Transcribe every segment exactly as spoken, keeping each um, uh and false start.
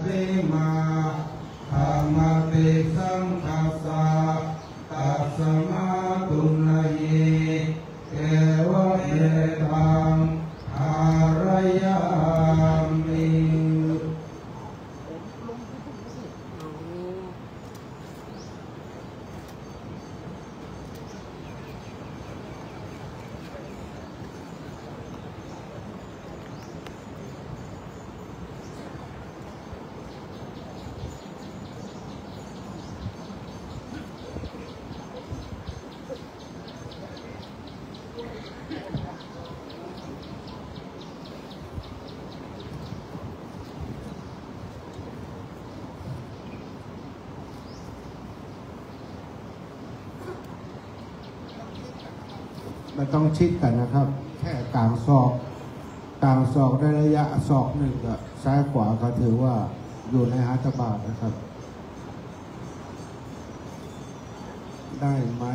Sīmā khamati saṅghassa, tasmā tuṇhī, evametaṃ dhārayāmi. ไม่ต้องชิดกั๋นนะครับ แค่ก๋างศอก ก๋างศอกได้ระยะศอกนึ่งก็ ซ้ายขวาก็ถือว่าอยู่ในหัตถบาทนะครับ ได้ไหม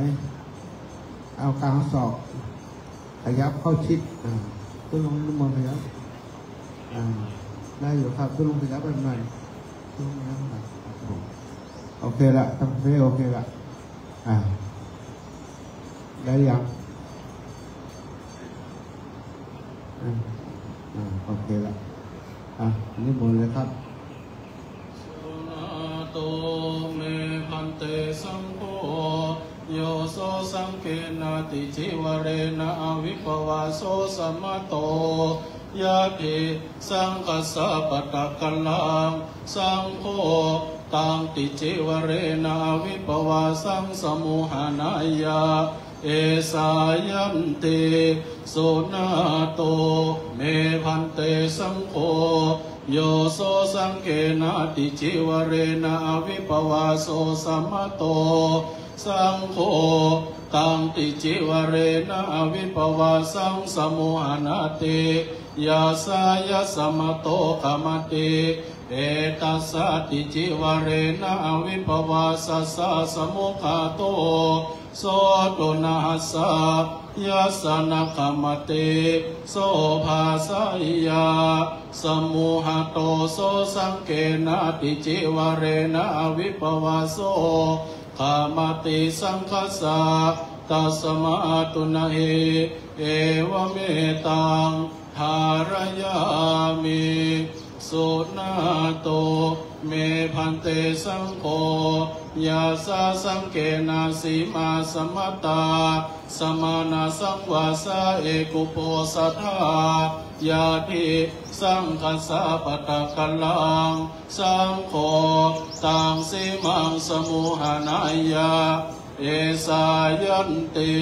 เอาก๋างศอก ขยับเข้าชิด อ่า ตุ๊ลุงนิมนต์ขยับ อ่า ได้อยู่ครับ ตุ๊ลุงขยับไปหน่อย ตุ๊ลุงขยับไปหน่อย ครับผม โอเคละ ตรงนี้โอเคละ อ่า ได้ยัง อ่า อ่า โอเคละ อ่ะ นิมนต์เลยครับ Suṇātu me bhante saṅgho, yo so saṅghena ticīvarena avippavāso sammato, yadi saṅghassa pattakallaṃ, saṅgho taṃ ticīvarena avippavāsaṃ samūhaneyya, esā ñatti. Suṇātu me bhante saṅgho, yo so saṅghena ticīvarena avippavāso sammato, saṅgho taṃ ticīvarena avippavāsaṃ samūhanati, yassa yasmato khamati, etassa ticīvarena avippavāsassa sammukhāto, so tuṇhassa, yassa na khamati, so bhāseyya. Samūhato so saṅghena ticīvarena avippavāso khamati saṅghassa, tasmā tuṇhī, evametaṃ dhārayāmi. Suṇātu me bhante saṅgho, yassa saṅghena sīmā samattā samānasaṃvāsā ekuposathā, yadi saṅghassa pattakallaṃ, saṅgho taṃ sīmaṃ samūhaneyya, esā ñatti.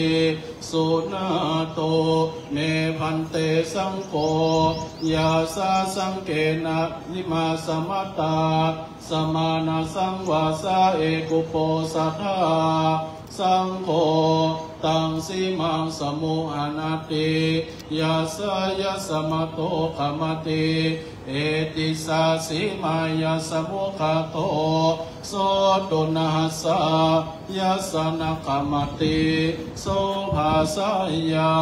Suṇātu me bhante saṅgho, yassa saṅghena sīmā samattā samānasaṃvāsā ekuposathā, saṅgho taṃ sīmaṃ samūhanati, yassa yasmato khamati, etissa sīmāya sammukhāto, so tuṇhassa, yassa na khamati, so bhāseyya.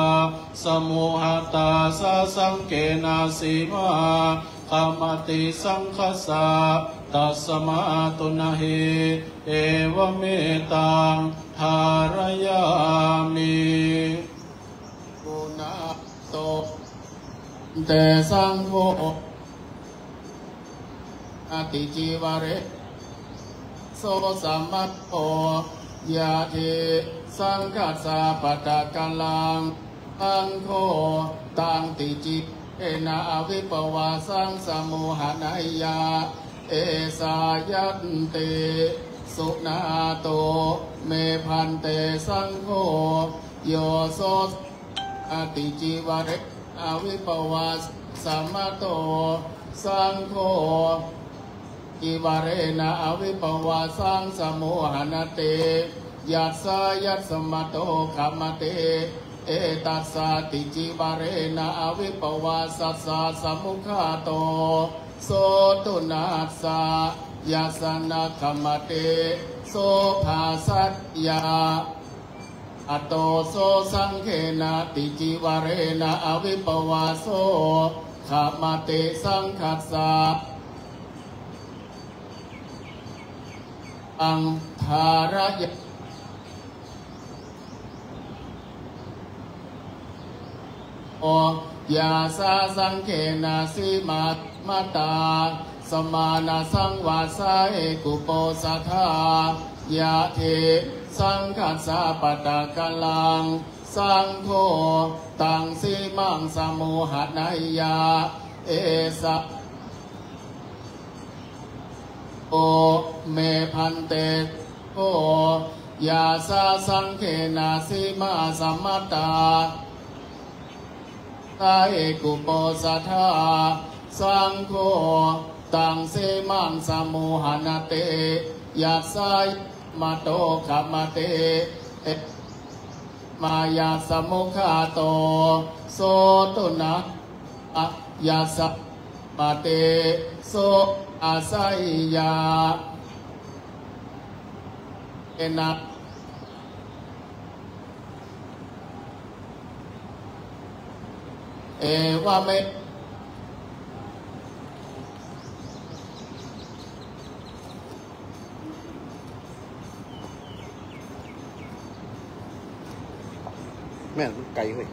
Samūhatassa saṅghena sīmā khamati saṅghassa, tasmā tuṇhī, evametaṃ dhārayāmi. Suṇātu bhante saṅgho, ticīvare so sammato, yadi saṅghassa pattakallaṃ, saṅgho taṃ ticīvarena avippavāsaṃ samūhaneyya, esā ñatti. Suṇātu me bhante saṅgho, yo so ticīvarena avippavāsaṃ sammato, saṅgho ticīvarena avippavāsaṃ samūhanati, yassa yasmato khamati, etassa ticīvarena avippavāsassa sammukhāto, so tuṇhassa, yassa na khamati, so bhāseyya. Ato so saṅghena ticīvarena avippavāso khamati saṅghassa, ตัง ทารยะ โอ ยาสา สังเขนะ สีมา มะตา สมานะ สังวาสา เอกุโปสะทา ยะเท สังคัสสา ปะตะกะลัง สังโฆ ตัง สีมัง สะโมหะนะยะ เอสะ โอ เม ภันเต โข ยาสา สังเขนะ สีมา สะมะตา สา เอกุโปสะทา สังโฆ ตัง สีมัง สะโมหะนะเต ยัสสะ มะโต ขะมะเต เต มะยัสสะ มุขะโต โสตุนะ อะ ยัสสะ มะเต โส อาสะยะ เอนะ เอวะเม แม่น มันไก๋เฮ้ย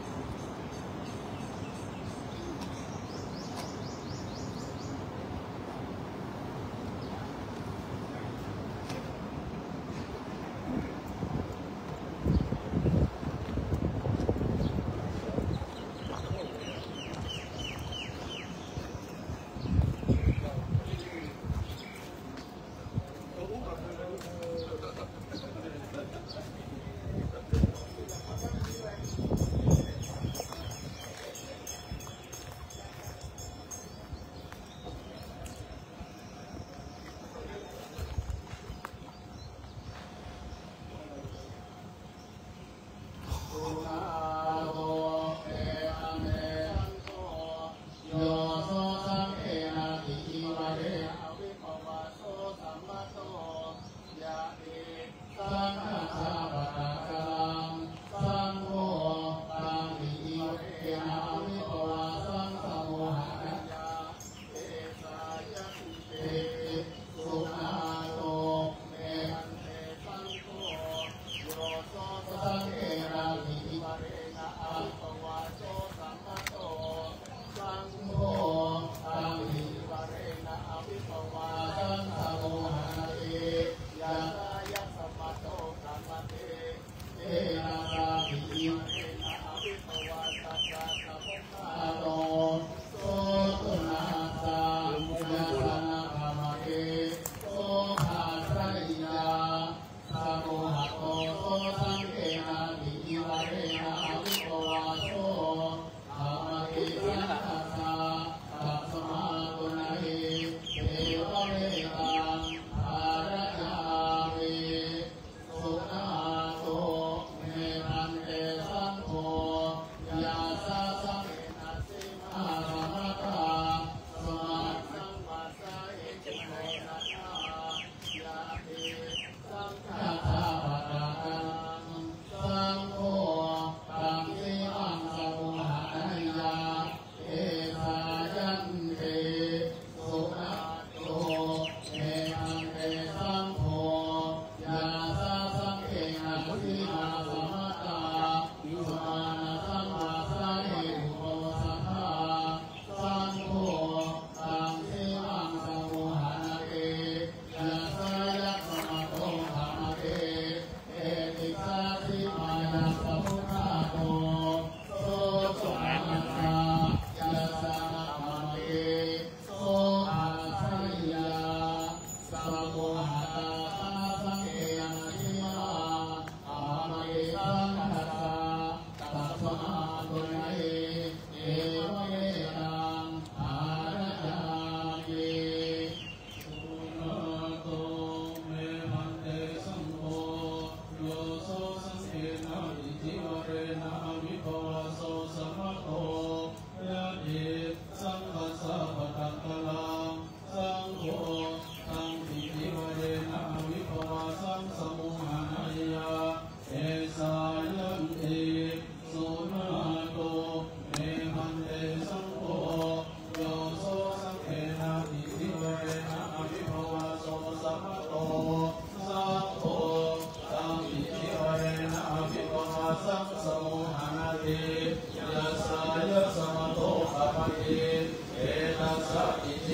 เ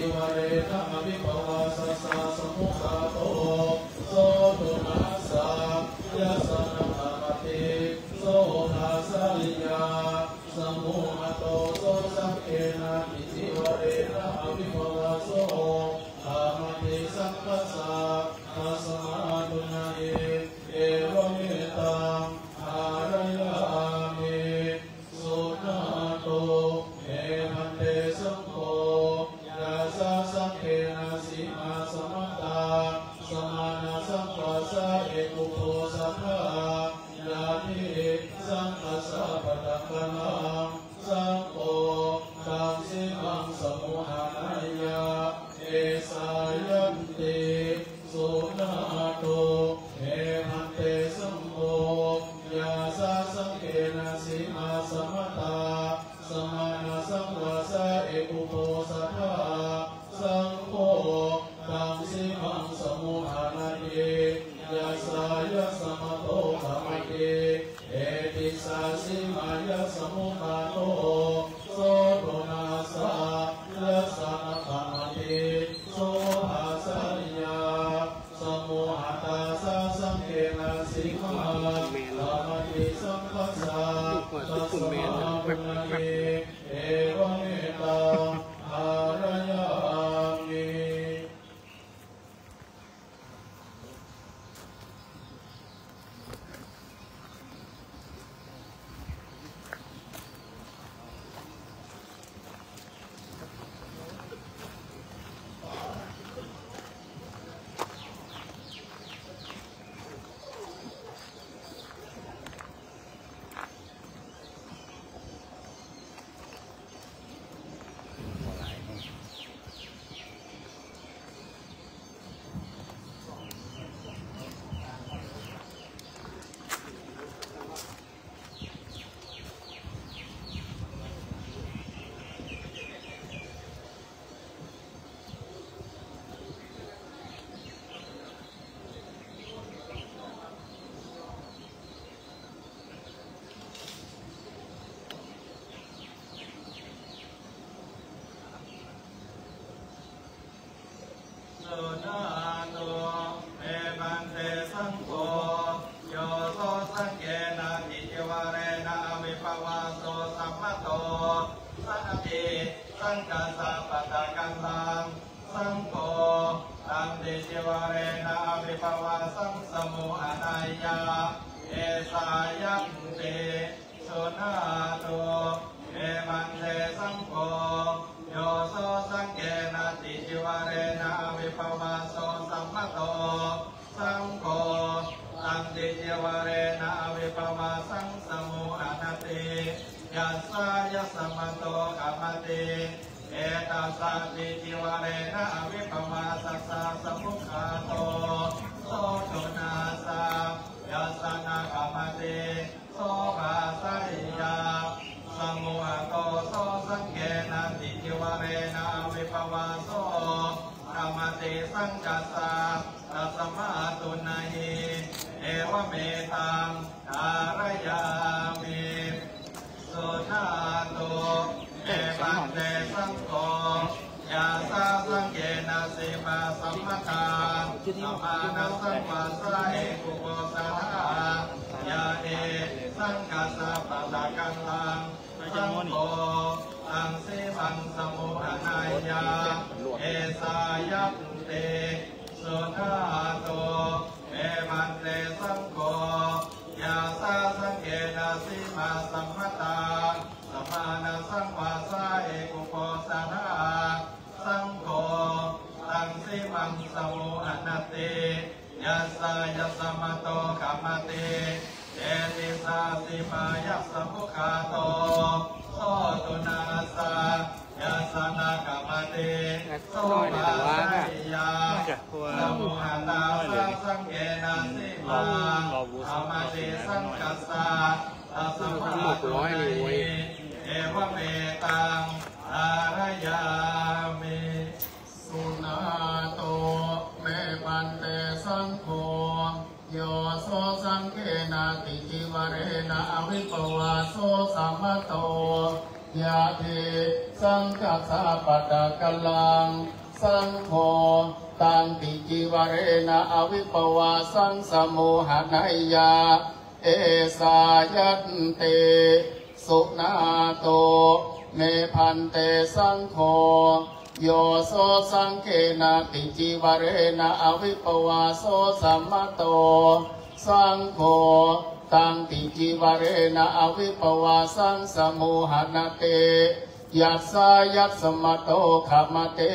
Cīvarena avippavāsassa sammukhāto so tuṇhassa, yassa nakkhamati so bhāsayya, sammukhāto so saṅghena cīvarena avippavāso khamati saṅghassa, tasmā tuṇhī, evametaṃ dhārayāmi. Suṇātu me bhante saṅgho, yassa saṅghena sīmā samattā samānasaṃvāsā ekuposathā, yadi saṅghassa pattakallaṃ, saṅgho taṃ sīmaṃ samūhaneyya, esāyanti. Suṇātu me bhante saṅgho, yassa saṅghena sīmā samattā samānasaṃvāsā ekuposathā, saṅgho taṃ sīmaṃ samūhanati, yassāyasmato khamati, etissa sīmā yassa mukhāto so tuṇhassa, yassa nakkhamati so bhāsayya, sammukhātassa saṅghena sīmā khamati saṅghassa, tasmā tuṇhī, evametaṃ dhārayāmi. สุṇātu me bhante saṅgho, yo so saṅghena cīvarena avippavāso sammato, yadi saṅghassa pattakallaṃ, saṅgho taṃ cīvarena avippavāsaṃ samūhaneyya, esāyanti. Suṇātu me bhante saṅgho, yo so saṅghena cīvarena avippavāso sammato, saṅgho taṃ cīvarena avippavāsaṃ samūhanati, yassāyasmato khamati, etassa cīvarena avippavāsassa sammukhāto so tuṇhassa, yassa nakkhamati so bhāsayya, sammukhāto so saṅghena cīvarena avippavāso khamati saṅghassa, tasmā tuṇhī, evametaṃ dhārayāmi. Suṇātu me bhante saṅgho, yassa saṅghena sīmā samattā samānasaṃvāsā ekuposathā, yadi saṅghassa pattakallaṃ, saṅgho taṃ sīmaṃ samūhaneyya, esāyanti. Suṇātu me bhante saṅgho, yassa saṅghena sīmā samattā samānasaṃvāsā ekuposathā, saṅgho taṃ sīmaṃ samūhanati, yassāyasmato khamati, etissa sīmāya sammukhāto so tuṇhassa, yassa nakkhamati so bhāsayya, sammukhātassa saṅghena sīmā khamati saṅghassa, tasmā tuṇhī, evametaṃ dhārayāmi. Suṇātu me bhante saṅgho, yo so saṅghena cīvarena avippavāso sammato, yadi Saṅghassa pattakallaṃ, saṅgho taṃ ticīvarena avippavāsaṃ samohaneyya, esā ñatti. Suṇātu me bhante saṅgho, yo so saṅghena ticīvarena avippavāso sammato, saṅgho taṃ ticīvarena avippavāsaṃ samohanati, yassāyasmato khamati,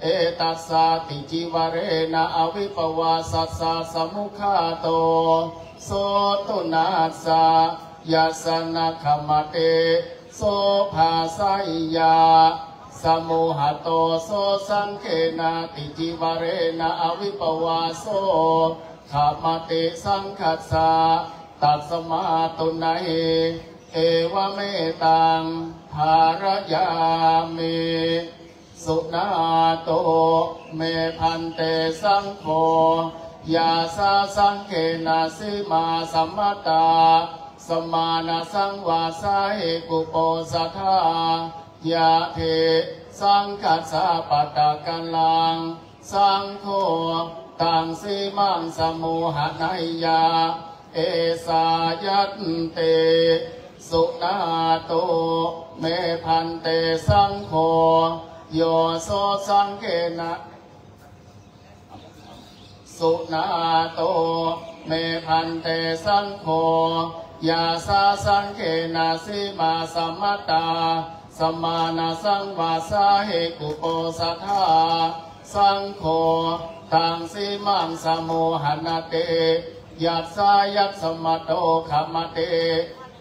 etassa ticīvarena avippavāsassa samukhāto, so tuṇhassa, yassa na khamati, so bhāseyya, samohato so saṅghena ticīvarena avippavāso khamati saṅghassa, tasmā tuṇhī, evametaṃ dhārayāmi. Suṇātu me bhante saṅgho, yassa saṅghena sīmā sammatā, samānasaṃvāsāhi kuposatthā, ñatti saṅghassa pattakallaṃ, saṅgho taṃ sīmaṃ samohaneyya, esā ñatti. Suṇātu me bhante saṅgho, yo so saṅghena, suṇātu me bhante saṅgho, yassa saṅghena sīmā sammatā, samānasaṃvāsāhi kuposatthā, saṅgho taṃ sīmaṃ samohanati, yassāyasmato khamati,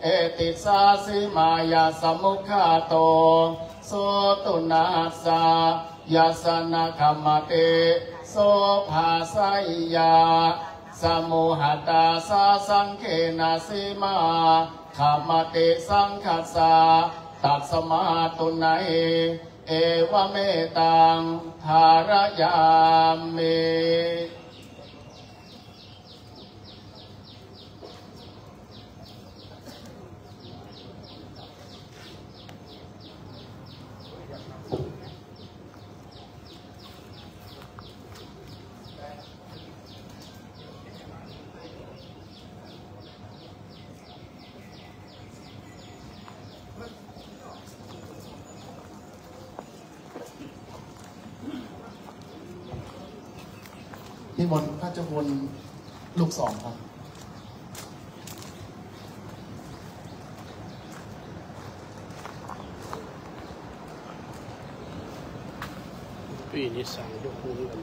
etissa sīmāya samukhāto, so tuṇhassa, yassa na khamati, so bhāseyya, samohatassa saṅghena sīmā khamati saṅghassa, tasmā tuṇhī, evametaṃ dhārayāmi. นิมนต์พระเจ้าคุณลูกสองครับ ปีนี้สั่งยกมือกัน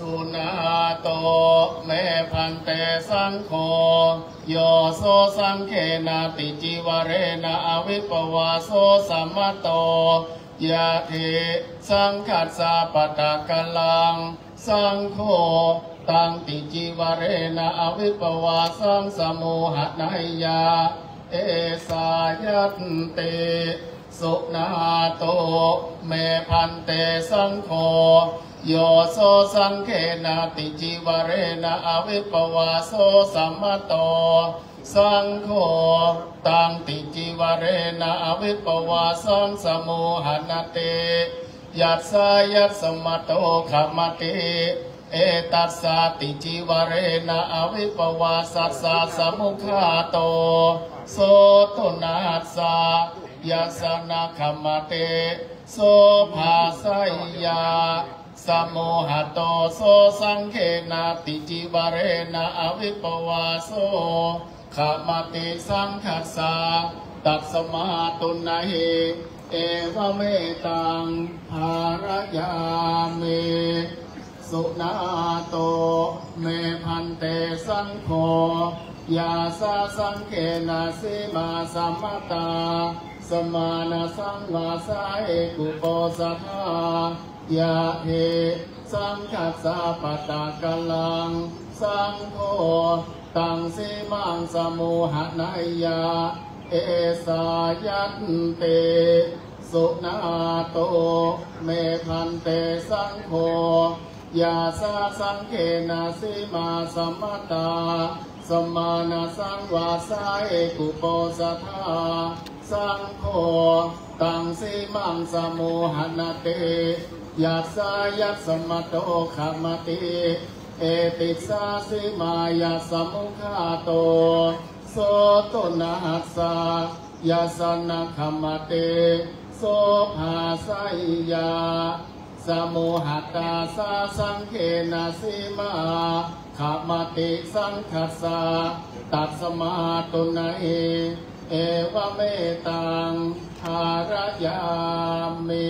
Suṇātu me bhante saṅgho, yo so saṅghena ticīvarena avippavāso sammato, ñatti saṅghassa pattakallaṃ, saṅgho taṃ ticīvarena avippavāsaṃ samohaneyya, esā ñatti. Suṇātu me bhante saṅgho, yo so saṅghena ticīvarena avippavāso sammato, saṅgho taṃ ticīvarena avippavāsaṃ samohanati, yassāyasmato khamati, etassa ticīvarena avippavāsassa samukhāto, so tuṇhassa, yassa na khamati, so bhāseyya, samohato so saṅghena ticīvarena avippavāso khamati saṅghassa, tasmā tuṇhī, evametaṃ dhārayāmi. Suṇātu me bhante saṅgho, Yassāsaṅghena sīmā samattā, samānasaṃvāsā ekuposathā, yadi saṅghassa pattakallaṃ, saṅgho taṃ sīmaṃ samuhaneyya, esā ñatti. Suṇātu me bhante saṅgho. Yassāsaṅghena sīmā samattā, samānasaṃvāsā ekuposathā, saṅgho taṃ sīmaṃ samuhanati, yassāyassa mato khamati. Etisā sīmā yassa mukhāto, so tuṇhassa, yassa nakkhamati, so bhāseyya. Samuhatā sā saṅghena sīmā, khamati saṅghassa tasmā tuṇhī, evametaṃ dhārayāmi.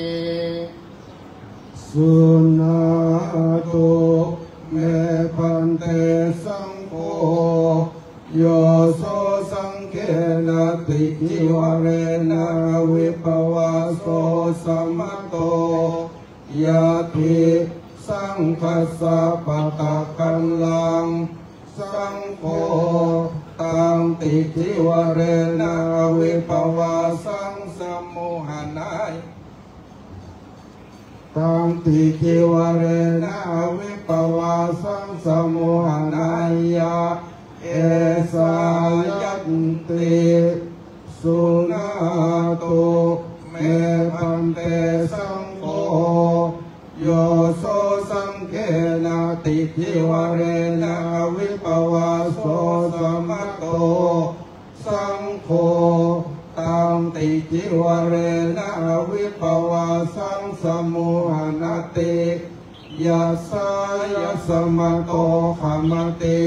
Suṇātu me bhante saṅgho. Yo so saṅghena ticīvarena avippavāso samato, yadi saṅghassa pattakallaṃ, saṅgho taṃ ticīvarena avippavāsaṃ samuhaneyya, taṃ ticīvarena avippavāsaṃ samuhaneyya, esā ñatti. Suṇātu me bhante saṅgho. Yo so saṅghena ticīvarena avippavāso samato, saṅgho taṃ ticīvarena avippavāsaṃ samuhanati, yassāyassa mato khamati.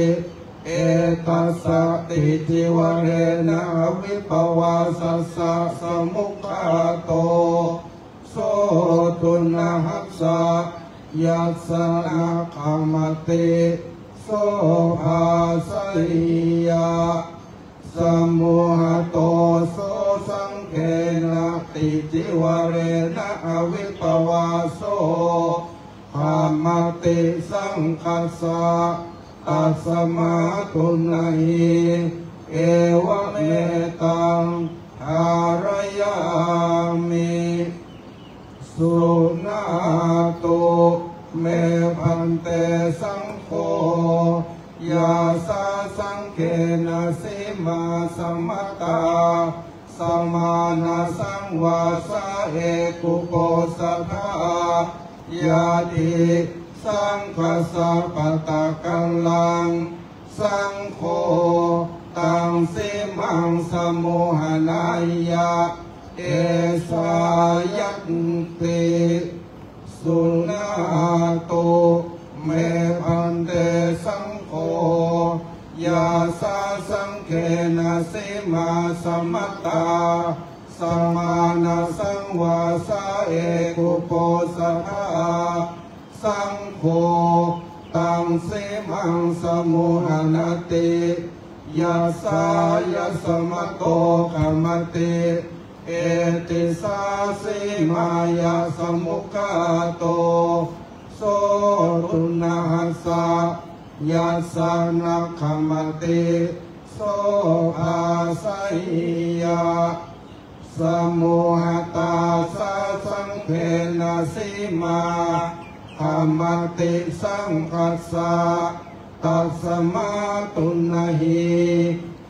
Etassa ticīvarena avippavāsassa samukhāto, so tuṇhassa, yassa nakkhamati, so bhāseyya. Samuhatto so saṅghena ticīvarena avippavāso khamati saṅghassa tasmā tuṇhī, evametaṃ dhārayāmi. Suṇātu me bhante saṅgho. Yassā saṅghena sīmā samattā, samānasaṃvāsā ekuposathā, yadi saṅghassa pattakallaṃ, saṅgho taṃ sīmaṃ samuhaneyya, esā ñatti. Suṇātu me bhante saṅgho. Yassā saṅghena sīmā samattā, samānasaṃvāsā ekuposathā, saṅgho taṃ sīmaṃ samuhanati, yassāyassa mato khamati. Etisā sīmā yassa mukhāto, so tuṇhassa, yassa nakkhamati, so bhāseyya. Samuhatā sā saṅghena sīmā khamati saṅghassa tasmā tuṇhī,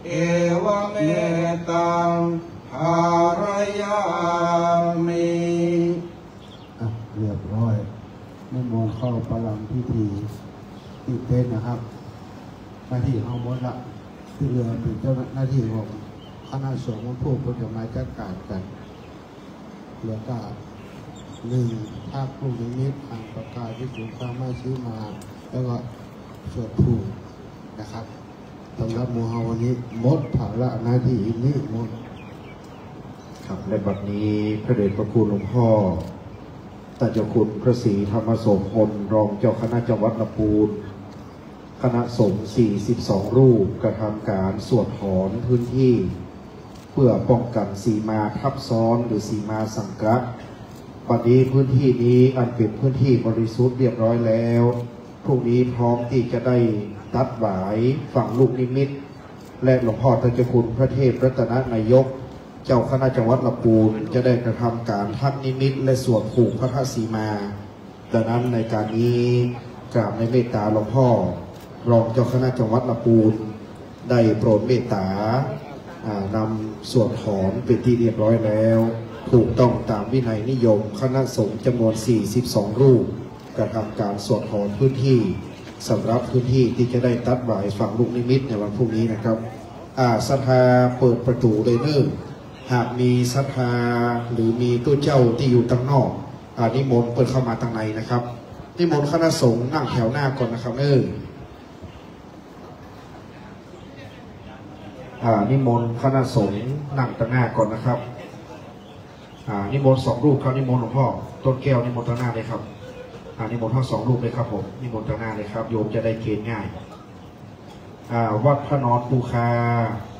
evametaṃ dhārayāmi. อ่ะ เรียบร้อย นิมนต์เข้าประลัมพิธี ตื่นเต้นนะครับ หน้าที่เฮาหมดละ ที่เหลือเป็นเจ้าหน้าที่ของคณะสงฆ์ ผู้เพิ่นจะมาจัดการกัน แล้วก็ หนึ่ง พระลูกนิมิต อังคประกาย ภิกษุสามารถซื้อมา แล้วก็สวดผูกนะครับ สำหรับหมู่เฮาวันนี้หมดภาระหน้าที่นี้หมด ครับ และบัดนี้พระเดชพระคุณหลวงพ่อ ท่านเจ้าคุณพระศรีธรรมโสภณ รองเจ้าคณะจังหวัดลำพูน คณะสงฆ์สี่สิบสองรูปกระทำการสวดถอนพื้นที่ เพื่อป้องกันสีมาทับซ้อนหรือสีมาสังเคราะห์ บัดนี้พื้นที่นี้อันเป็นพื้นที่บริสุทธิ์เรียบร้อยแล้ว พรุ่งนี้พร้อมที่จะได้ตัดหวายฝังลูกนิมิต และหลวงพ่อต้านเจ้าคุณพระเทพรัตนนายก เจ้าคณะจังหวัดลำพูนจะได้กระทำการทัดนิมิตและสวดผูกพัทธสีมา ดังนั้นในการนี้กราบในเมตตาหลวงพ่อ รองเจ้าคณะจังหวัดลำพูน ได้โปรดเมตตา อ่า นำสวดถอนเป็นที่เรียบร้อยแล้ว ถูกต้องตามวินัยนิยม คณะสงฆ์จำนวนสี่สิบสองรูป กระทำการสวดถอนพื้นที่ สำหรับพื้นที่ที่จะได้ตัดหวายฝังลูกนิมิตในวันพรุ่งนี้นะครับ อ่า ศรัทธาเปิดประตู๋เลยเน่อ หากมีศรัทธาหรือมีตุ๊เจ้าตี้อยู่ตังนอก อ่า นิมนต์เปิ้นเข้ามาตังในนะครับ นิมนต์คณะสงฆ์นั่งแถวหน้าก่อนนะครับเน่อ อ่า นิมนต์คณะสงฆ์นั่งตังหน้าก่อนนะครับ อ่า นิมนต์สองรูปครับ นิมนต์หลวงพ่อต้นแก้ว นิมนต์ตังหน้าเลยครับ อ่า นิมนต์ทั้งสองรูปเลยครับผม นิมนต์ตังหน้าเลยครับ โยมจะได้เกณฑ์ง่าย อ่า วัดพระนอนปูคา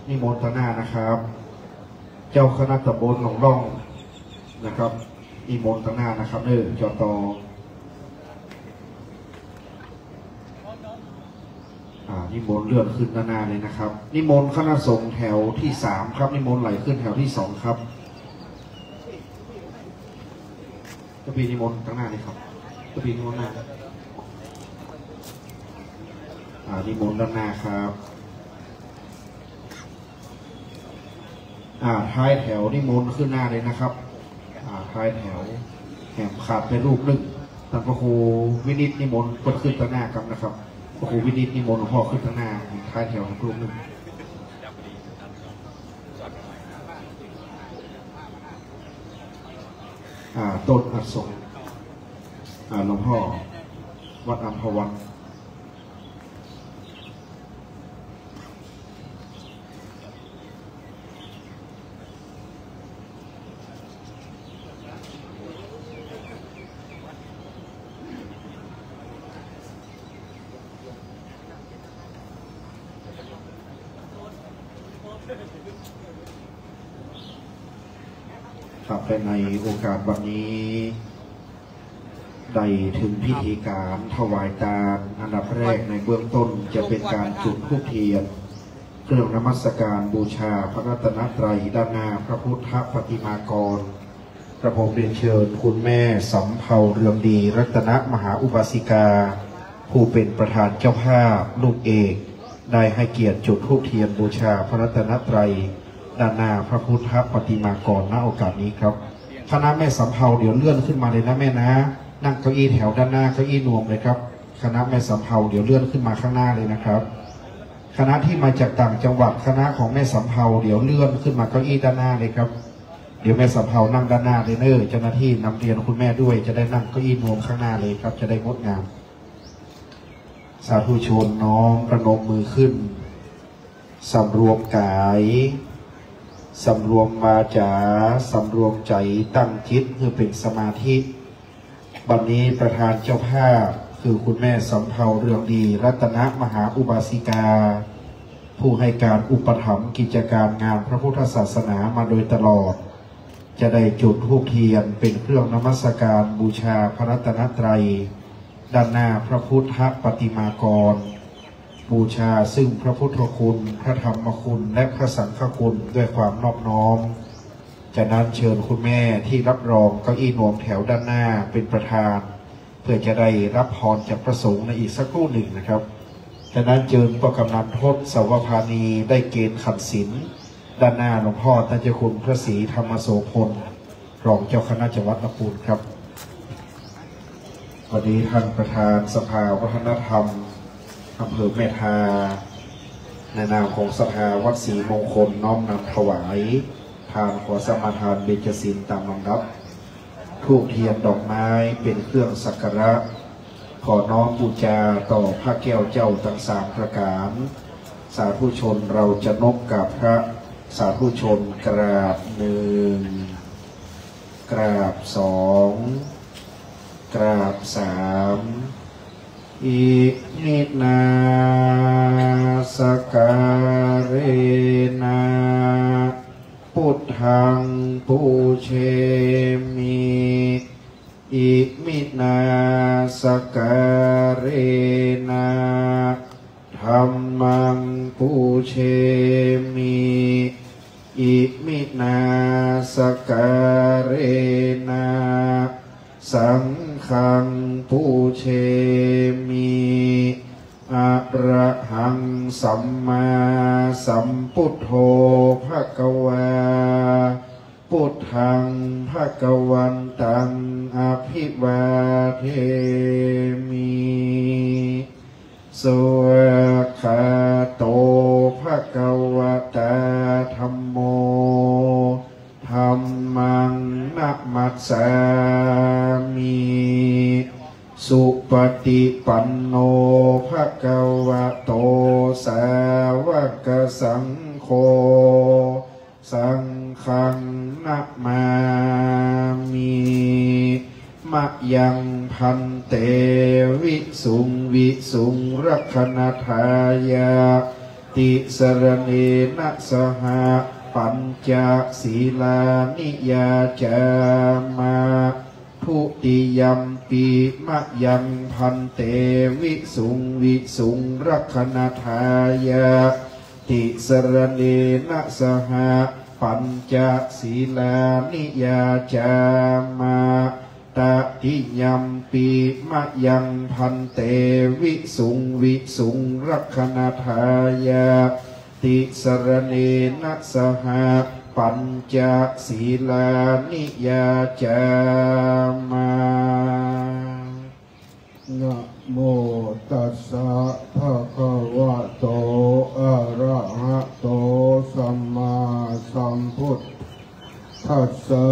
นิมนต์ตังหน้านะครับ เจ้าคณะตำบลหนองล่องนะครับ นิมนต์ตังหน้านะครับเน่อ จต อ่า นิมนต์เลื่อนขึ้นด้านหน้าเลยนะครับ นิมนต์คณะสงฆ์แถวที่สามครับ นิมนต์ไหลขึ้นแถวที่สองครับ เจ้าพี่นิมนต์ตังหน้าเลยครับ เจ้าพี่นิมนต์หน้า อ่า นิมนต์ด้านหน้าครับ อ่า ท้ายแถวนิมนต์ขึ้นหน้าเลยนะครับ อ่า ท้ายแถว แหมขาดไปรูปนึ่ง ต้านพระครูวินิจนิมนต์เปิ้นขึ้นตังหน้าครับนะครับ พระครูวินิจนิมนต์หลวงพ่อขึ้นตังหน้า ท้ายแถวรูปนึ่ง อ่า ต้นอัศง อ่า หลวงพ่อ วัดอัมพวัน ครับ และในโอกาสวันนี้ ได้ถึงพิธีการถวายตาน อันดับแรกในเบื้องต้นจะเป็นการจุดธูปเทียน เครื่องนมัสการบูชาพระรัตนตรัยด้านหน้าพระพุทธปฏิมากร กระผมเรียนเชิญคุณแม่สำเภาเรืองดี รัตนมหาอุบาสิกา ผู้เป็นประธานเจ้าภาพลูกเอก ได้ให้เกียรติจุดธูปเทียนบูชาพระรัตนตรัยด้านหน้าพระพุทธปฏิมากร ณ โอกาสนี้ครับ คณะแม่สำเภาเดี๋ยวเลื่อนขึ้นมาเลยนะแม่นะ นั่งเก้าอี้แถวด้านหน้า เก้าอี้นวมเลยครับ คณะแม่สำเภาเดี๋ยวเลื่อนขึ้นมาข้างหน้าเลยนะครับ คณะที่มาจากต่างจังหวัด คณะของแม่สำเภาเดี๋ยวเลื่อนขึ้นมาเก้าอี้ด้านหน้าเลยครับ เดี๋ยวแม่สำเภานั่งด้านหน้าเลยเน่อ เจ้าหน้าที่นำเรียนคุณแม่ด้วย จะได้นั่งเก้าอี้นวมข้างหน้าเลยครับ จะได้งดงาม สาธุชนน้อมประนมมือขึ้น สำรวมกาย สำรวมวาจา สำรวมใจ๋ ตั้งจิตหื้อเป๋นสมาธิ บัดนี้ประธานเจ้าภาพคือคุณแม่สำเภาเรืองดี รัตนมหาอุบาสิกา ผู้ให้การอุปถัมภ์กิจการงานพระพุทธศาสนามาโดยตลอด จะได้จุดธูปเทียนเป็นเครื่องนมัสการบูชาพระรัตนตรัย ด้านหน้าพระพุทธปฏิมากร บูชาซึ่งพระพุทธคุณ พระธรรมคุณ และพระสังฆคุณด้วยความนอบน้อม ฉะนั้นเชิญคุณแม่ที่รับรองเก้าอี้นวมแถวด้านหน้าเป็นประธาน เพื่อจะได้รับพรจากพระสงฆ์ในอีกสักครู่หนึ่งนะครับ ฉะนั้นเจิญป้อกำนันทศ สวภานี ได้เกณฑ์ขันศีล ด้านหน้าหลวงพ่อต้านเจ้าคุณพระศรีธรรมโสภณ รองเจ้าคณะจังหวัดลำพูนครับ วันนี้ท่านประธานสภาวัฒนธรรมอำเภอแม่ทา ในนามของศรัทธาวัดศรีมงคลน้อมนำถวายทานขอสมาทานเบญจศีลตามลำดับ ธูปเทียนดอกไม้เป็นเครื่องสักการะ ขอน้อมบูชาต่อพระแก้วเจ้าทั้งสามประการ สาธุชนเราจะนบกราบพระ สาธุชนกราบหนึ่ง กราบสอง กราบสาม อิมินา การะ Buddhaṃ pūjemi. Iminā sakkārena dhammaṃ pūjemi. Iminā sakkārena saṅghaṃ pūjemi. Arahaṃ sammāsambuddho bhagavā. Buddhaṃ bhagavantaṃ abhivādemi. Svākkhāto bhagavatā dhammo. Dhammaṃ namassāmi. Supaṭipanno bhagavato sāvakasaṅgho. Saṅghaṃ namāmi. Mayaṃ bhante visuṃ visuṃ rakkhaṇatthāya tisaraṇena saha pañca sīlāni yācāma. Dutiyampi mayaṃ bhante visuṃ visuṃ rakkhaṇatthāya tisaraṇena saha pañca sīlāni yācāma. Tatiyampi mayaṃ bhante visuṃ visuṃ rakkhaṇatthāya tisaraṇena saha pañca sīlāni yācāma. Namo tassa bhagavato arahato sammāsambuddhassa.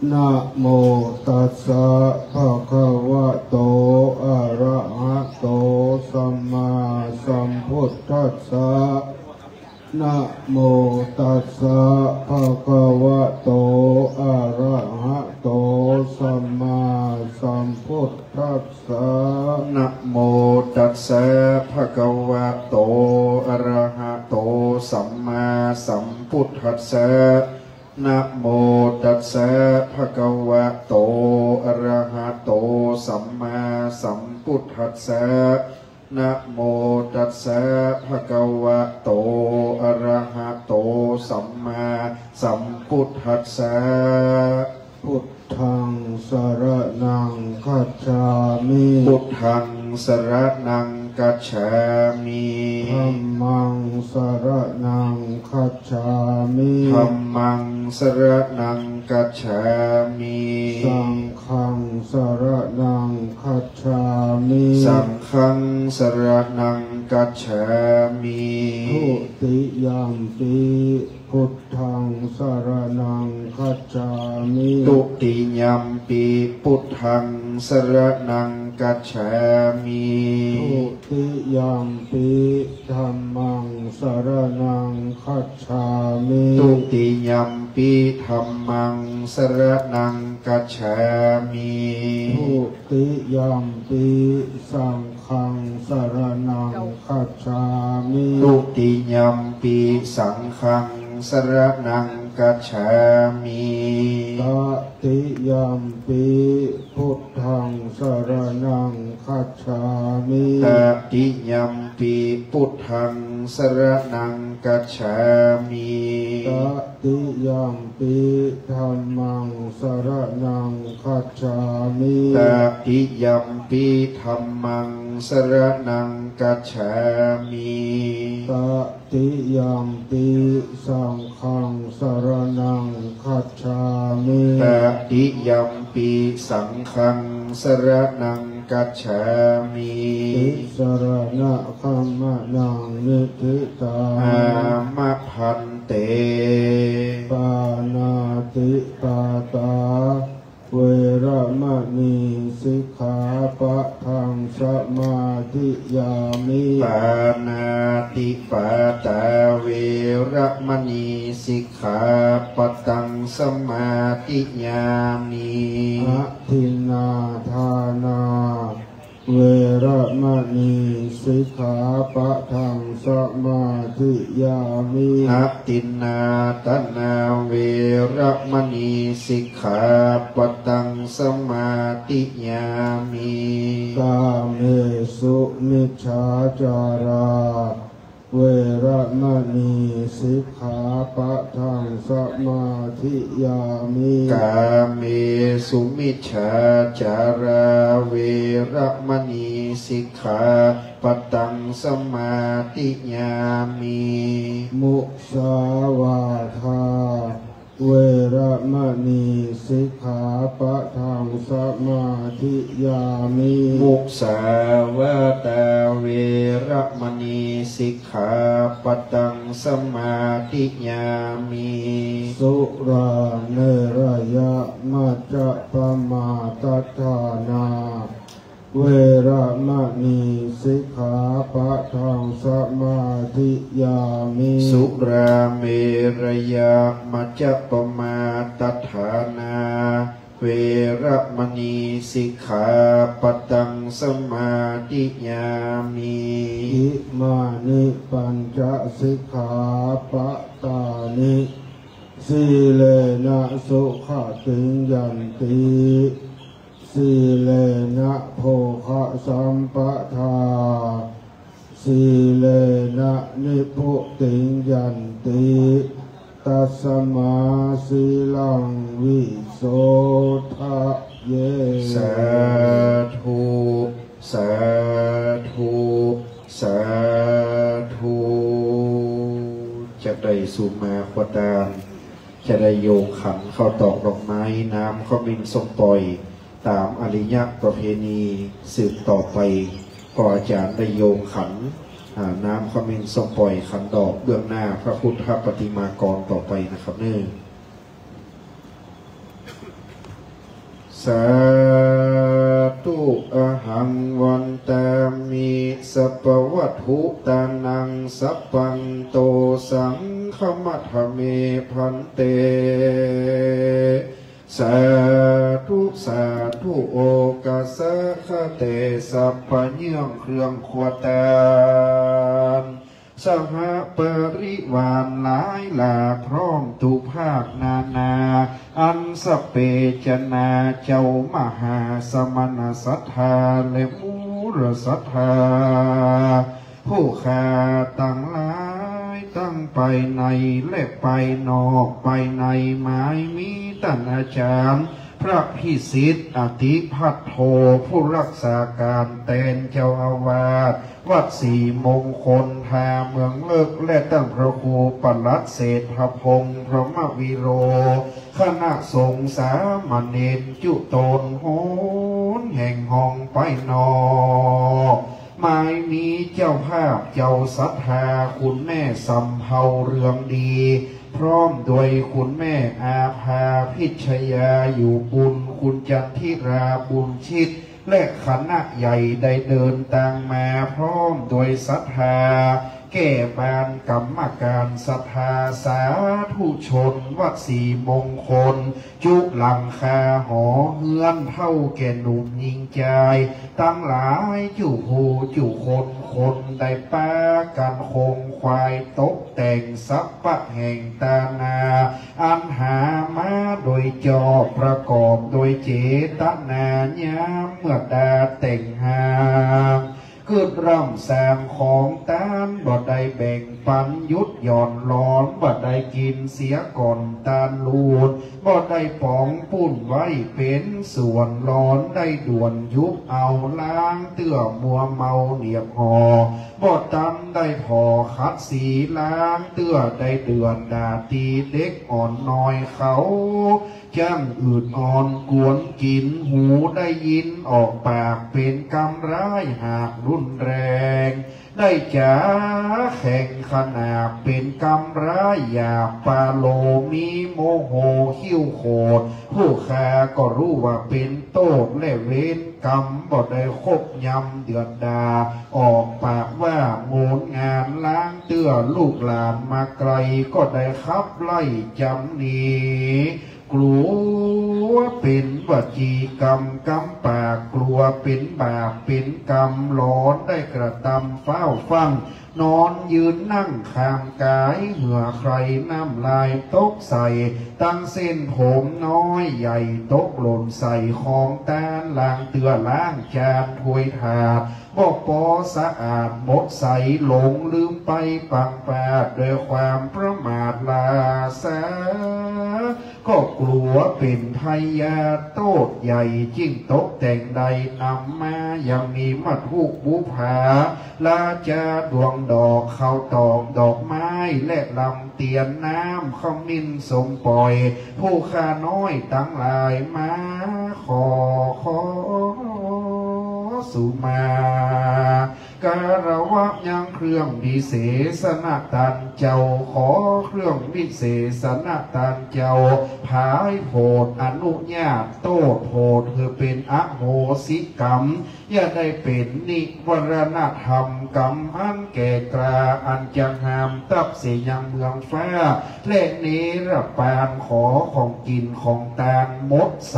Namo tassa bhagavato arahato sammāsambuddhassa. Namo tassa bhagavato arahato sammāsambuddhassa. Namo tassa bhagavato arahato sammāsambuddhassa. Namo tassa bhagavato arahato sammāsambuddhassa. Namo tassa bhagavato arahato sammāsambuddhassa. Buddhaṃ saraṇaṃ gacchāmi. Buddhaṃ saraṇaṃ gacchāmi. Dhammaṃ saraṇaṃ gacchāmi. Dhammaṃ saraṇaṃ gacchāmi. Saṅghaṃ saraṇaṃ gacchāmi. Saṅghaṃ saraṇaṃ gacchāmi. Dutiyampi buddhaṃ saraṇaṃ gacchāmi. Dutiyampi buddhaṃ saraṇaṃ gacchāmi. Dutiyampi dhammaṃ saraṇaṃ gacchāmi. Dutiyampi dhammaṃ saraṇaṃ gacchāmi. Dutiyampi saṅghaṃ saraṇaṃ gacchāmi. Dutiyampi saṅghaṃ saraṇaṃ gacchāmi. Tatiyampi buddhaṃ saraṇaṃ gacchāmi. Tatiyampi buddhaṃ saraṇaṃ gacchāmi. Tatiyampi dhammaṃ saraṇaṃ gacchāmi. Tatiyampi dhammaṃ saraṇaṃ gacchāmi. Tatiyampi saṅghaṃ saraṇaṃ gacchāmi. Tatiyampi saṅghaṃ saraṇaṃ gacchāmi. Tisaraṇagamanaṃ niṭṭhitaṃ. Āma bhante. Pāṇātipātā veramaṇī sikkhāpadaṃ samādiyāmi. Pāṇātipātā veramaṇī sikkhāpadaṃ samādiyāmi. Adinnādānā เวระมะณี สิกขาปะทังสมาธิยามิ อะทินนาทานา เวระมะณี สิกขาปะทังสมาธิยามิ กาเมสุมิจฉาจารา เวระมะณี สิกขาปะทังสมาธิยามิ กาเมสุมิจฉาจารา เวระมะณี สิกขาปะทังสมาธิยามิ มุสาวาทา เวระมะณี สิกขาปะทังสมาธิยามิ มุสาวาทา เวระมะณี สิกขาปะทังสมาธิยามิ สุราเมรยะมัจจะปะมาทัฏฐานา เวระมะณี สิกขาปะทังสมาธิยามิ สุราเมรยะมัจจะปะมาทัฏฐานา เวระมะณี สิกขาปะทังสมาธิยามิ อิมานิปัญจะสิกขาปะตานิ สีเลนะสุขะติงยันติ สีเลนะโภคะสัมปะทา สีเลนะนิพพุติงยันติ ตัสมาสีลังวิโสทะเย สาธุ สาธุ สาธุ จะได้สุมาควตาน จะได้โยงขันข้าวตอกดอกไม้ น้ำขมิ้นส้มป่อย ต๋ามอาริยประเพณีสืบต่อไป ก็อาจ๋ารย์ได้โยงขัน อ่า น้ำขมิ้นส้มป่อยขันดอกเบื้องหน้าพระพุทธปฏิมากรต่อไปนะครับเนาะ สาธุ อะหัง วันตามิ สัพพะวัตถุตานัง สัพพัง โต สังฆะมัทธะเม ภันเต สาธุ สาธุ โอกัสสะ ขะเต สัพพะ เยื่องเครื่องควตาน สหปริวารหลายหลาก พร้อมทุกภาคนานา อันสเปจนาเจ้ามหาสมณศรัทธาและมูลศรัทธา ผู้ข้าตังหลายตังไปในและไปนอก ไปในหมายมีต้านอาจ๋ารย์ พระพิสิทธิ์ อธิพัทโท ผู้รักษาก๋านแตนเจ้าอาวาสวัดศรีมงคล ท่าเมืองเลิก และต้านพระครูปลัดเศรษฐพงษ์ พรหมวิโรจน์ คณะสงฆ์สามเณรจุตนโหนแห่งห้องไปนอก หมายมีเจ้าภาพเจ้าศรัทธา คุณแม่สำเภาเรืองดี พร้อมด้วยคุณแม่อาภาพิชยาอยู่บุญ คุณจันทิราบุญชิต และคณะใหญ่ได้เดินตางมา พร้อมด้วยศรัทธา แก่บ้านกรรมก๋านศรัทธาสาธุชนวัดศรีมงคล จุหลังคาหอเฮือน เฒ่าแก่หนุ่มหญิงจาย ตังหลายจุผู้จุคน คนได้ปากั๋นคงควายตกแต่งสัพพะแห่งตานา อันหามาโดยจอบประกอบโดยเจตนายามเมื่อดาแต่งหา กึ๊ดร่ำสร้างของตาน บ่ได้แบ่งปั๋นหยุดหย่อนหลอน บ่ได้กิ๋นเสียก่อนตานลูด บ่ได้ป๋องปุ้นไว้เป๋นส่วนหลอน ได้ด่วนยุบเอาล้างเตื้อมัวเมาเหนียบห่อ บ่ตำได้ผ่อขัดสีล้างเตื้อ ได้เดือดด่าตีเด็กอ่อนน้อยเขา จั้งอืดอ่อนกวนกิ๋น หูได้ยินออกปากเป๋นกำร้ายหากรุนแรง ได้จ๋าแข็งขนาดเป๋นกำร้ายหยาบปาโล มีโมโหหิ้วโขด ผู้ข้าก็ฮู้ว่าเป๋นโต้ษและเวรกรรม บ่ได้คบยำเดือดด่า ออกปากว่าโงนงานล้างเตื้อลูกหลานมาไกล ก็ได้ขับไล่จ๋ำหนี กลัวเป๋น วจีกรรมกำปาก กลัวเป๋นบาปเป๋นกรรม หลอนได้กระตำฟ้าวฟั่ง นอนยืนนั่งข้ามก๋าย เหื่อใคร่น้ำลายตกใส่ ตังเส้นผมน้อยใหญ่ตกหล่นใส่ ของตานล้างเตื้อล้างจานถ้วยถาด บ่ปอสะอาดหมดใส หลงลืมไปปังปาด ด้วยความประมาทลาซา ก็กลัวเป๋นพยาธิโต้ษใหญ่ จึ่งตกแต่งได้นำมา ยังมีมัทธุบูผา ราจาดวงดอก ข้าวตอกดอกไม้ และลำเตียนน้ำขมิ้นส้มป่อย ผู้ข้าน้อยตังหลายมาขอ ขอสุมา คารวะยังเครื่องวิเศษณะตานเจ้า ขอเครื่องวิเศษณะตานเจ้า ผายโผดอนุญาตโต้ษโผด หื้อเป๋นอโหสิกรรม อย่าได้เป๋นนิวรณธรรมกรรมอันแก่กล้า อันจะห้ามตับเสียยังเมืองฟ้า และเนรปาน ขอของกิ๋นของตานหมดใส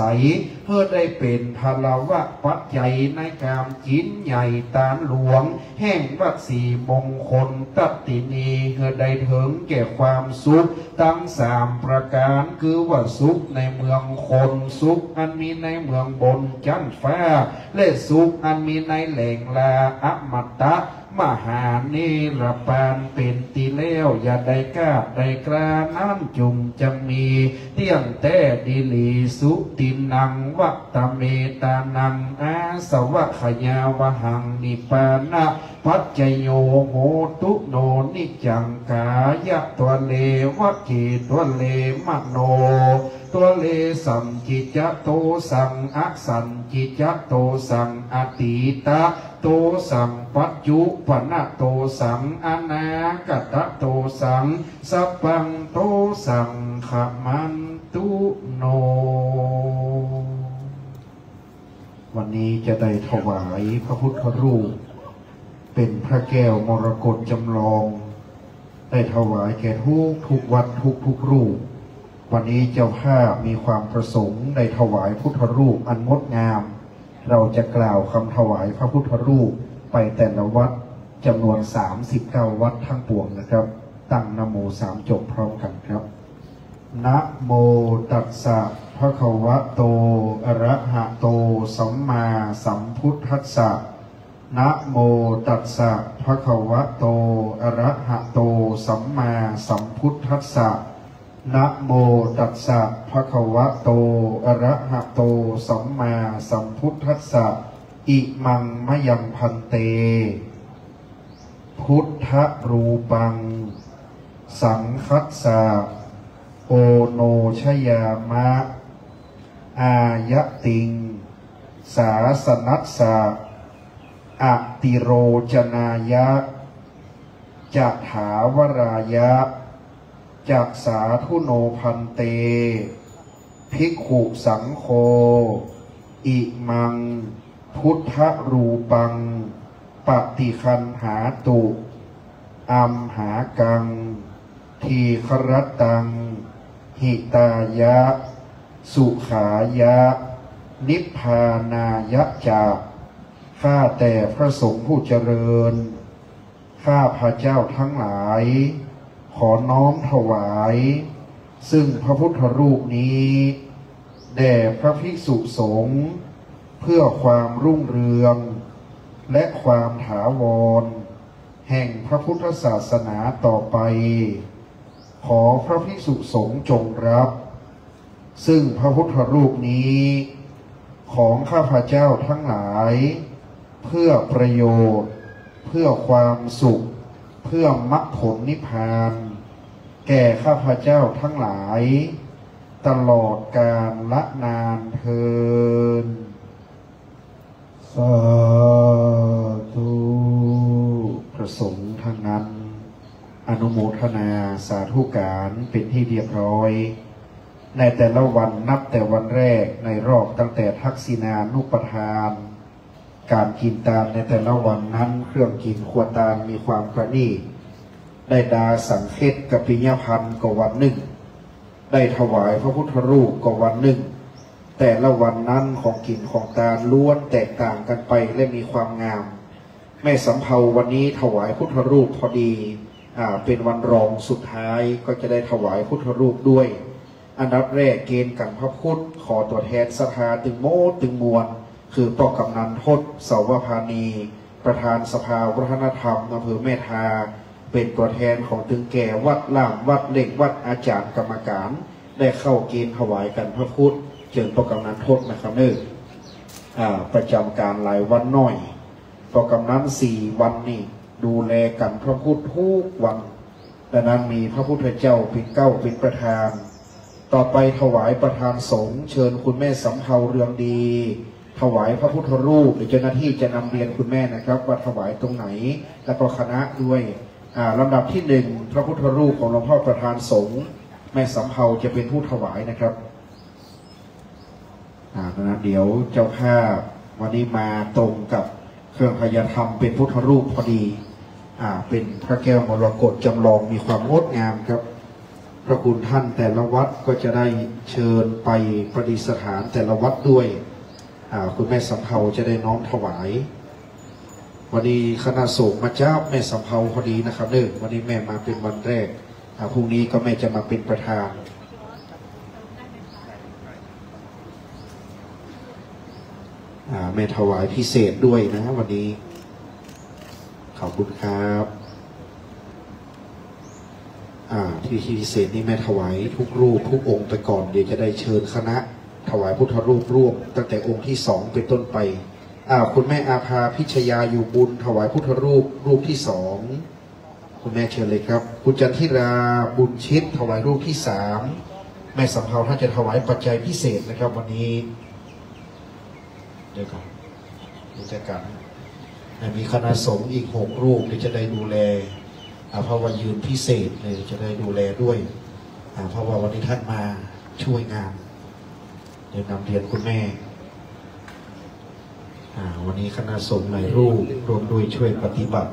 หื้อได้เป๋นพลวะปัจจัยในก๋านกิ๋นใหญ่ตานหลวง แห่งวัดศรีมงคลตัตตินี หื้อได้เถิงแก่ความสุขตังสามประก๋าน คือว่าสุขในเมืองคน สุขอันมีในเมืองบนจั๊นฟ้า และสุขอันมีในแหล่งลาอมตะ มหาเนรปานเป๋นตี้แล้ว อย่าได้กล้าได้กล้านั้นจุ่งจักมี เตี้ยงแต๊ดีหลี สุตินนังวะตะเมตานัง อาสวะขยาวหัง นิพพานะปัจจโย โหตุโน นิจจัง ก๋ายะทวะเล วจีทวะเล มโนทวะเล สัจจิจโตสัง อสัจจิจโตสัง อตีตะโตสัง ปัจจุปปะนะโตสัง อนาคตะโตสัง สัพพังโตสัง ขมันตุโน วันนี้จะได้ถวายพระพุทธรูป เป๋นพระแก้วมรกตจำลอง ได้ถวายแก่ทุกๆวัดทุกๆรูป วันนี้เจ้าภาพมีความประสงค์ได้ถวายพุทธรูปอันงดงาม เราจะกล่าวคำถวายพระพุทธรูปไปแต่ละวัดจำนวนสามสิบเก้าวัดทั้งปวงนะครับ ตั้งนะโมสามจบพร้อมกันครับ นะโมตัสสะ ภะคะวะโต อะระหะโต สัมมาสัมพุทธัสสะ นะโมตัสสะ ภะคะวะโต อะระหะโต สัมมาสัมพุทธัสสะ นะโมตัสสะ ภะคะวะโต อะระหะโต สัมมาสัมพุทธัสสะ อิมังมะยัง ภันเต พุทธรูปัง สังคัสสะ โอโนชยามะ อายะติง สาสนัสสะ อติโรจนายะ จะถาวรายะ จะสาธุโน ภันเต ภิกขุสังโฆ อิมัง พุทธรูปัง ปฏิคันหาตุ อัมหากัง ทีฆะรัตตัง หิตายะ สุขายะ นิพพานายะจะ ข้าแต่พระสงฆ์ผู้เจริญ ข้าพระเจ้าทั้งหลาย ขอน้อมถวาย ซึ่งพระพุทธรูปนี้ แด่พระภิกษุสงฆ์ เพื่อความรุ่งเรือง และความถาวร แห่งพระพุทธศาสนาต่อไป ขอพระภิกษุสงฆ์จงรับ ซึ่งพระพุทธรูปนี้ ของข้าพเจ้าทั้งหลาย เพื่อประโยชน์ เพื่อความสุข เพื่อมรรคผลนิพพาน แก่ข้าพเจ้าทั้งหลาย ตลอดกาลนานเทอญ สาธุ พระสงฆ์ทั้งนั้น อนุโมทนาสาธุการเป็นที่เรียบร้อย ในแต่ละวันนับแต่วันแรกในรอบตั้งแต่ทักษิณานุปทาน ก๋านกิ๋นตานในแต่ละวันนั้น เครื่องกิ๋นครัวตานมีความประณีต ได้ดาสังเฆตกัปปิยภัณฑ์ก็วันนึ่ง ได้ถวายพระพุทธรูปก็วันนึ่ง แต่ละวันนั้นของกิ๋นของตานล้วนแตกต่างกันไปและมีความงาม แม่สำเภาวันนี้ถวายพุทธรูปพอดี อ่า เป็นวันรองสุดท้าย ก็จะได้ถวายพุทธรูปด้วย อันดับแรกเก๋ณฑ์กั๋นพระพุทธ ขอตั๋วแทนศรัทธาตึงหมดตึงมวล คือป้อกำนันทศ เสาวพานี ประธานสภาวัฒนธรรมอำเภอแม่ทา เป๋นตั๋วแทนของตึงแก่วัดล่าม วัดเล็ก วัดอาจ๋ารย์กรรมก๋าน ได้เข้าเก๋ณฑ์ถวายกั๋นพระพุทธ เจิญป้อกำนันทศนะครับเน่อ อ่า ประจ๋ำก๋านหลายวันหน้อย ป้อกำนันสี่วันนี่ดูแลกั๋นพระพุทธทุกวัน ดังนั้นมีพระพุทธเจ้าเป๋นเก๊าเป๋นประธาน ต่อไปถวายประธานสงฆ์ เจิญคุณแม่สำเภาเรืองดี ถวายพระพุทธรูป เดี๋ยวเจ้าหน้าที่จะนำเรียนคุณแม่นะครับ ว่าถวายตรงไหน แล้วก็คณะด้วย อ่า ลำดับที่หนึ่ง พระพุทธรูปของหลวงพ่อประธานสงฆ์ แม่สำเภาจะเป็นผู้ถวายนะครับ อ่า ดังนั้นเดี๋ยวเจ้าภาพวันนี้มาตรงกับเครื่องไทยธรรม เป๋นพุทธรูปพอดี อ่า เป๋นพระแก้วมรกตจำลอง มีความงดงามครับ พระคุณท่านแต่ละวัดก็จะได้เจิญไปประดิษฐานแต่ละวัดด้วย อ่า คุณแม่สำเภาจะได้น้อมถวาย วันนี้คณะสงฆ์มาจ๊าบแม่สำเภาพอดีนะครับเน่อ วันนี้แม่มาเป๋นวันแรก อ่า พรุ่งนี้ก็แม่จะมาเป๋นประธาน อ่า แม่ถวายพิเศษด้วยนะวันนี้ ขอบคุณครับ อ่า ที่ ที่พิเศษนี่แม่ถวายทุกรูปทุกองค์ไปก่อน เดี๋ยวจะได้เจิญคณะถวายพุทธรูปร่วม ตั้งแต่องค์ที่สองเป็นต้นไป อ่า คุณแม่อาภาพิชยาอยู่บุญ ถวายพุทธรูปรูปที่สอง คุณแม่เจิญเลยครับ คุณจันทิราบุญชิต ถวายรูปที่สาม แม่สำเภาท่านจะถวายปัจจัยพิเศษนะครับวันนี้ เดี๋ยวก่อน เดี๋ยวจะกัน อ่า มีคณะสงฆ์อีกหกรูปที่จะได้ดูแล อ่า เพราะว่ายืนพิเศษเลย จะได้ดูแลด้วย อ่า เพราะว่าวันนี้ท่านมาช่วยงาน เดี๋ยวนำเรียนคุณแม่ อ่า วันนี้คณะสงฆ์หลายรูปร่วมด้วยช่วยปฏิบัติ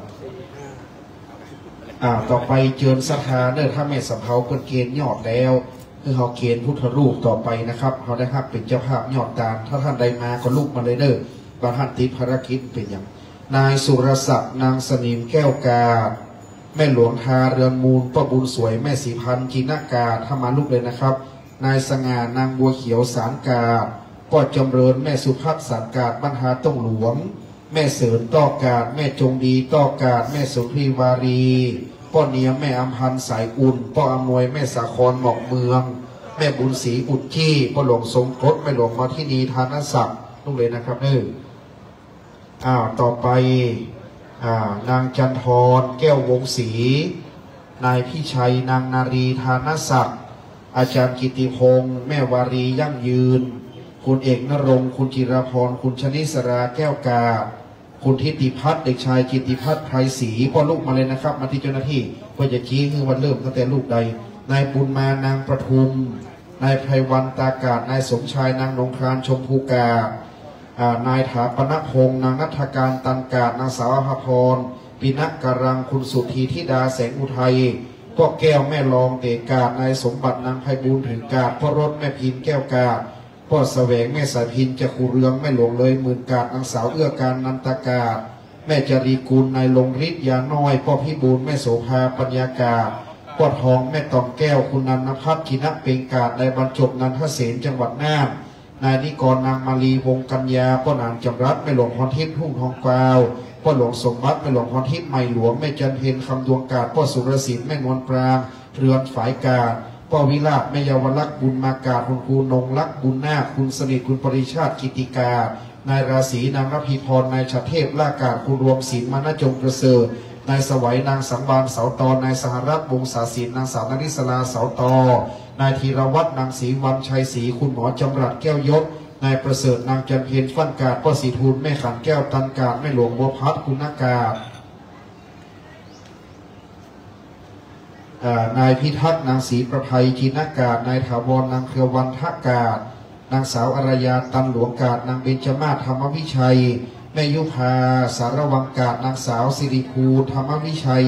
อ่า ต่อไปเจิญศรัทธาเน่อ ถ้าแม่สำเภาเปิ้นเกณฑ์ยอดแล้ว คือเฮาเกณฑ์พุทธรูปต่อไปนะครับ เฮาได้ฮับเป๋นเจ้าภาพยอดตาน ถ้าท่านใดมาก็ลุกมาเลยเน่อ บางท่านติดภารกิจเป๋นอย่าง นายสุรศักดิ์ นางสนิมแก้วกา แม่หลวงทาเรือนมูล ป้อบุญสวย แม่ศรีพันธ์ จินกา ถ้ามาลุกเลยนะครับ นายสง่า นางบัวเขียว สารกาด ป้อจำเริญ แม่สุพัฒน์ สารกาด บ้านฮาต้งหลวง แม่เสริญ ต้อกาด แม่จงดี ต้อกาด แม่สุนทรีวารี ป้อเนียม แม่อำพันธ์ สายอุ่น ป้ออำนวย แม่สาคร หมอกเมือง แม่บุญศรี อุดจี้ ป้อหลวงทรงกรด แม่หลวงมาทินี ธานศักดิ์ ลุกเลยนะครับเน่อ อ้าว ต่อไป อ่า นางจันทร แก้ววงศ์ศรี นายพิชัย นางนารี ธานศักดิ์ อาจารย์กิตติพงษ์ แม่วารี ยั่งยืน คุณเอกณรงค์ คุณจิราพร คุณชนิสรา แก้วกา คุณทิติพัฒน์ เด็กชายกิตติพัฒน์ ไพรศรี ป้อลุกมาเลยนะครับ มาตี้เจ้าหน้าตี้ เปิ้นจะชี้หื้อว่าเริ่มตั้งแต่ลูกใด นายบุญมา นางประทุม นายไพรวัน ตากาด นายสมชาย นางหนงคราน ชมพูกา อ่า นายถาปนพงษ์ นางณัฐการ ตันกาด นางสาวอภพร ปิณกรัง คุณสุธีธิดา แสงอุทัย ป้อแก้ว แม่รอง เต๋กาด นายสมบัติ นางไพบูลย์ ถือกาด ป้อรถ แม่พิน แก้วกาด ป้อแสวง แม่สายพิน จักขุเรือง แม่หลวงเลย หมื่นกาด นางสาวเอื้อการ นันตกาด แม่จารีกุล นายลงฤทธิ์ ยาน้อย ป้อพิบูลย์ แม่โสภา ปัญญากาด ป้อทอง แม่ตองแก้ว คุณนันทพัฒน์ จินเปงกาด นายบรรจบ นันทเสน จังหวัดน่าน นายนิกร นางมาลี วงศ์กัญญา ป้อหนาน จำรัด แม่หลวงพรทิพย์ ทุ่งทองกวาว ป้อหลวงสมบัติ แม่หลวงพรทิพย์ ใหม่หลวง แม่จันเพ็ญ คำดวงกาด ป้อสุรสิน แม่นวลปราง เรือนฝายกาด ป้อวิราช แม่เยาวลักษณ์ บุญมากาด คุณครูนงรัก บุญนาค คุณสนิท คุณปริชาติ กิติกาด นายราศี นางนภีพร นายชาเทพ ล่ากาด คุณรวมศิลป์ มานะจงประเสริฐ นายสวัย นางสังวาน เสาตอ นายสหรัฐ วงศาศิลป์ นางสาวนริศรา เสาตอ นายธีรวัฒน์ นางศรีวรรณ ชัยศรี คุณหมอจำรัด แก้วยศ นายประเสริฐ นางจันเพ็ญ ฟั่นกาด ป้อศรีทูล แม่ขันแก้ว ตันกาด แม่หลวงบัวพัฒน์ คุณนากาด อ่า นายพิทักษ์ นางศรีประไพ จินกาด นายถาวร นางเครือวรรณ ทกาด นางสาวอารยา ตันหลวงกาด นางเบญจมาศ ธรรมวิชัย แม่ยุพา สารวังกาด นางสาวสิริภูล ธรรมวิชัย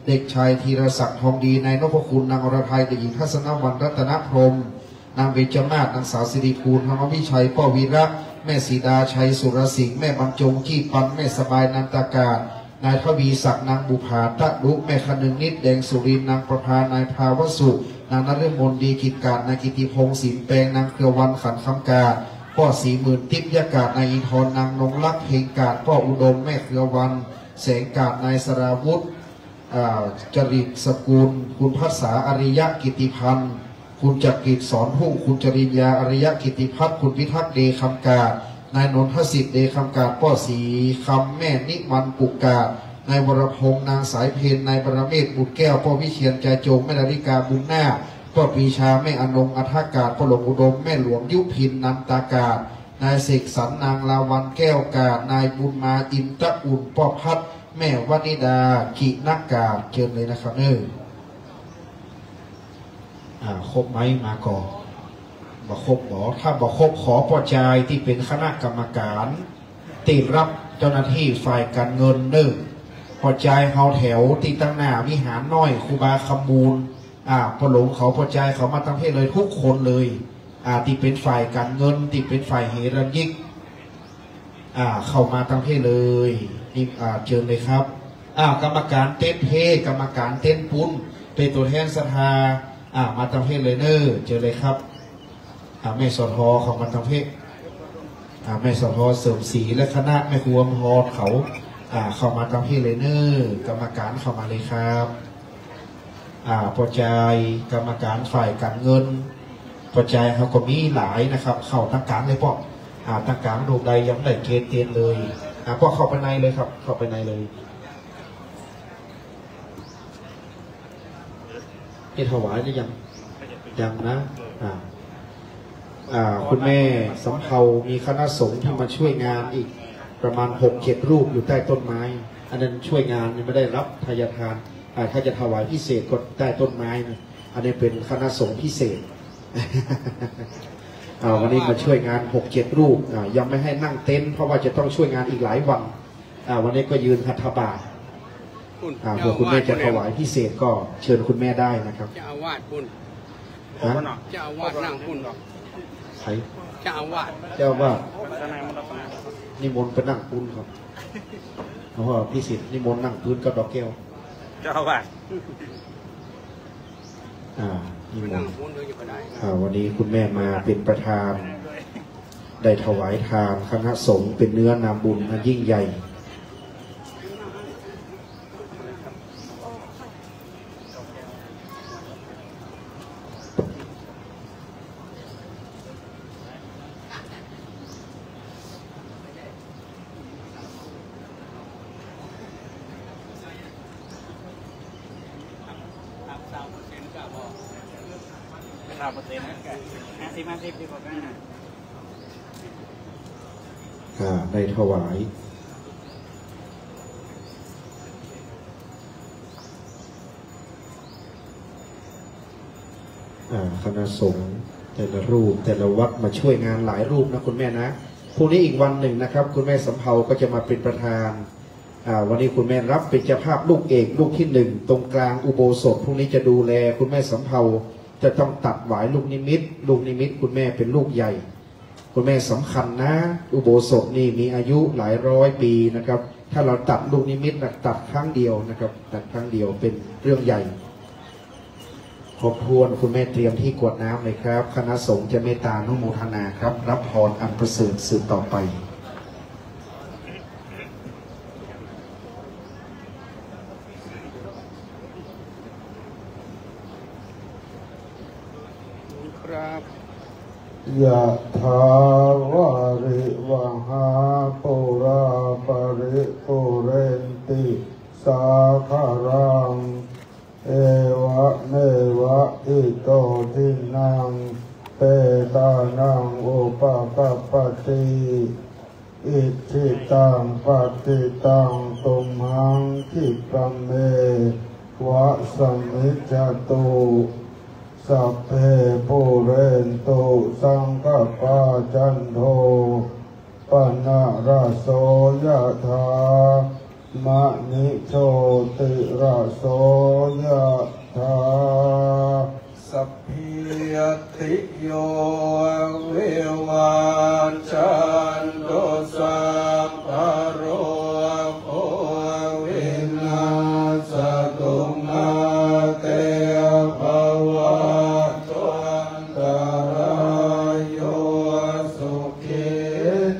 เด็กชายธีรศักดิ์ ทองดี นายนพคุณ นางอรไทย เด็กหญิงทัศนวรรณ รัตนพรหม นางเบญจมาศ นางสาวสิริภูล ธรรมวิชัย ป้อวีระ แม่สีดา ชัยสุรสิงห์ แม่บรรจง จี้ปัน แม่สบาย นันตากาศ นายทวีศักดิ์ นางบุภา ตะลุ แม่คนึงนิด แดงสุรินทร์ นางประภา นายภาวสุข นางนฤมล ดีกิจการ นายกิติพงษ์ สินแปง นางเครือวัน ขันคำกาศ ป้อศรีหมื่น ติ๊บยะกาศ นายอินทร นางนงรัก เพ็งกาศ ป้ออุดม แม่เครือวัน แสงกาศ นายสราวุธ อ่า จริตสกุล คุณภัสสา อริยะ กิติพันธ์ คุณจักริด สอนทุ่ง คุณจริญญา อริยะ กิติพัฒน์ คุณพิทักษ์ เดคำกาศ นายนนทสิทธิ์ เดคำกาศ ป้อศรีคำ แม่นิวัน ปุกกาศ นายวรพงษ์ นางสายเพ็ญ นายบรเมศ บุตรแก้ว ป้อวิเชียร จาจง แม่ดาริกา บุญนาค ป้อปรีชา แม่อนง อัฏฐกาศ ป้อหลวงอุดม แม่หลวง ยุพิน นันตากาศ นายเสกสรร นางลาวัลย์ แก้วกาศ นายบุญมา อินตะอุ่น ป้อพัด แม่วนิดา กินกาศ เจิญเลยนะครับเน้อ อ่า ครบไหม มาก่อ บ่ครบบ่ ถ้าบ่ครบ ขอป้อจายตี้เป๋นคณะกรรมก๋าน ตี้ฮับเจ้าหน้าตี้ฝ่ายก๋านเงินเน้อ ป้อจายเฮาแถวตี้ตังหน้าวิหารน้อย ครูบาคำมูล อ่า ป้อหลงเขา ป้อจายเขามาตังเพศเลยกู้คนเลย อ่า ตี้เป๋นฝ่ายก๋านเงิน ตี้เป๋นฝ่ายเหรัญญิก อ่า เข้ามาตังเพศเลย นี่ อ่า เจิญเลยครับ อ่า กรรมก๋านเต็นท์เพศ กรรมก๋านเต็นท์ปู๊น เป๋นตั๋วแทนศรัทธา อ่า มาตังเพศเลยเน้อ เจิญเลยครับ อ่า แม่สอทอเข้ามาตังเพศ อ่า แม่สอทอเสริมศรีและคณะ แม่ครัวอำพรเขา อ่า เข้ามาตังเพศเลยเน้อ กรรมก๋านเข้ามาเลยครับ อ่า ป้อจายกรรมก๋านฝ่ายก๋านเงิน ป้อจายเฮาก็มีหลายนะครับ เข้าตังก๋างเลยป้อ อ่า ตังก๋างลูกใดยังบ่ได้เกณฑ์เตณฑ์เลย อ่า ป้อเข้าไปในเลยครับ เข้าไปในเลย เฮ็ดถวายหรือยัง ยังนะ อ่า อ่า คุณแม่สำเภามีคณะสงฆ์ที่มาช่วยงานอีกประมาณหกเจ็ดรูปอยู่ใต้ต้นไม้ อันนั้นช่วยงานยังไม่ได้รับทายทาน อ่า ถ้าจะถวายพิเศษก็ใต้ต้นไม้นะ อันนี้เป็นคณะสงฆ์พิเศษ อ่า วันนี้มาช่วยงานหกเจ็ดรูป อ่า ยังไม่ให้นั่งเต็นท์ เพราะว่าจะต้องช่วยงานอีกหลายวัน อ่า วันนี้ก็ยืนหัตถบาตร ปุ้น อ่า เผื่อคุณแม่จะถวายพิเศษก็เชิญคุณแม่ได้นะครับ เจ้าอาวาสปุ้น ฮะ เจ้าอาวาสนั่งปุ้น ใคร เจ้าอาวาส เจ้าอาวาส นิมนต์ไปนั่งปุ้นครับ เพราะว่าพิเศษนิมนต์นั่งพื้นกับดอกแก้ว เจ้าอาวาส อ่า นิมนต์ นั่งปุ้นด้วยอยู่ก็ได้ อ่า วันนี้คุณแม่มาเป็นประธาน ได้ถวายทานคณะสงฆ์เป็นเนื้อนาบุญอันยิ่งใหญ่ ห้าเปอร์เซ็นต์นะ ห้าสิบ ห้าสิบ ดีกว่ากันนะ อ่า ได้ถวาย อ่า คณะสงฆ์แต่ละรูปแต่ละวัดมาช่วยงานหลายรูปนะคุณแม่นะ พรุ่งนี้อีกวันหนึ่งนะครับ คุณแม่สำเภาก็จะมาเป็นประธาน อ่า วันนี้คุณแม่รับเป็นเจ้าภาพลูกเอกลูกที่หนึ่ง ตรงกลางอุโบสถ พรุ่งนี้จะดูแล คุณแม่สำเภาจะต้องตัดหวายลูกนิมิต ลูกนิมิตคุณแม่เป็นลูกใหญ่ คุณแม่สำคัญนะ อุโบสถนี่มีอายุหลายร้อยปีนะครับ ถ้าเราตัดลูกนิมิตนะ ตัดครั้งเดียวนะครับ ตัดครั้งเดียวเป็นเรื่องใหญ่ ครบถ้วน คุณแม่เตรียมที่กรวดน้ำเลยครับ คณะสงฆ์จะเมตตาอนุโมทนาครับ รับพรอันประเสริฐสืบต่อไป ครับ ยะถาวาริวหาปูราปริปูเรนติสาคารัง เอวะเมวะอิโตทินนัง เปตานังอุปะกัปปะติ อิจฉิตังปัตถิตังตุมหังคิปะเมวะสะมิจจตุ สัพเพปูเรนตุสังกปปาจันโท ปะนะระโสยะถา มะนิโชติระโสยะถา sabbītiyo vivajjantu, sabbarogo vinassatu, mā te bhavatvantarāyo, sukhī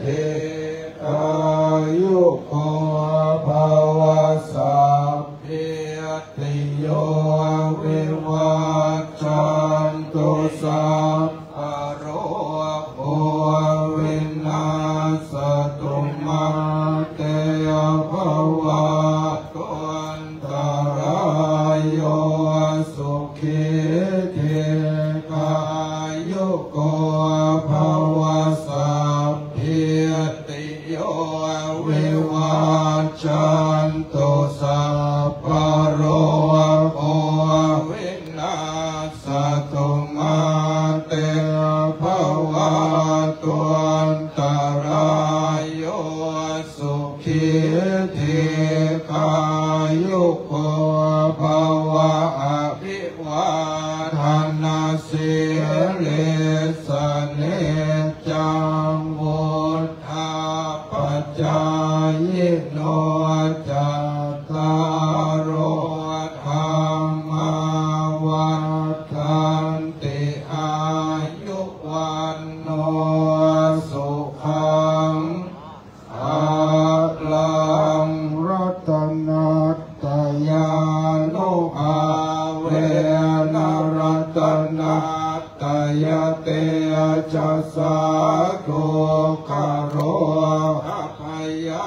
dīghāyuko bhava. Sabbī tiyo vivajjantu, sabbarogo vinassatu, mā te bhavatvantarāyo, sukhī dīghāyuko bhava. Sabbī tiyo vivajjantu, sabbarogo vinassatu, mā te bhavatvantarāyo, sukhī dīghāyuko bhava. Abhivādanasīlissa niccaṃ vuḍḍhāpacāyino, cattāro dhammā vaḍḍhanti: āyu vaṇṇo sukhaṃ balaṃ. Ratanattayānubhāvena ratanattayatejasā dukkharogabhayā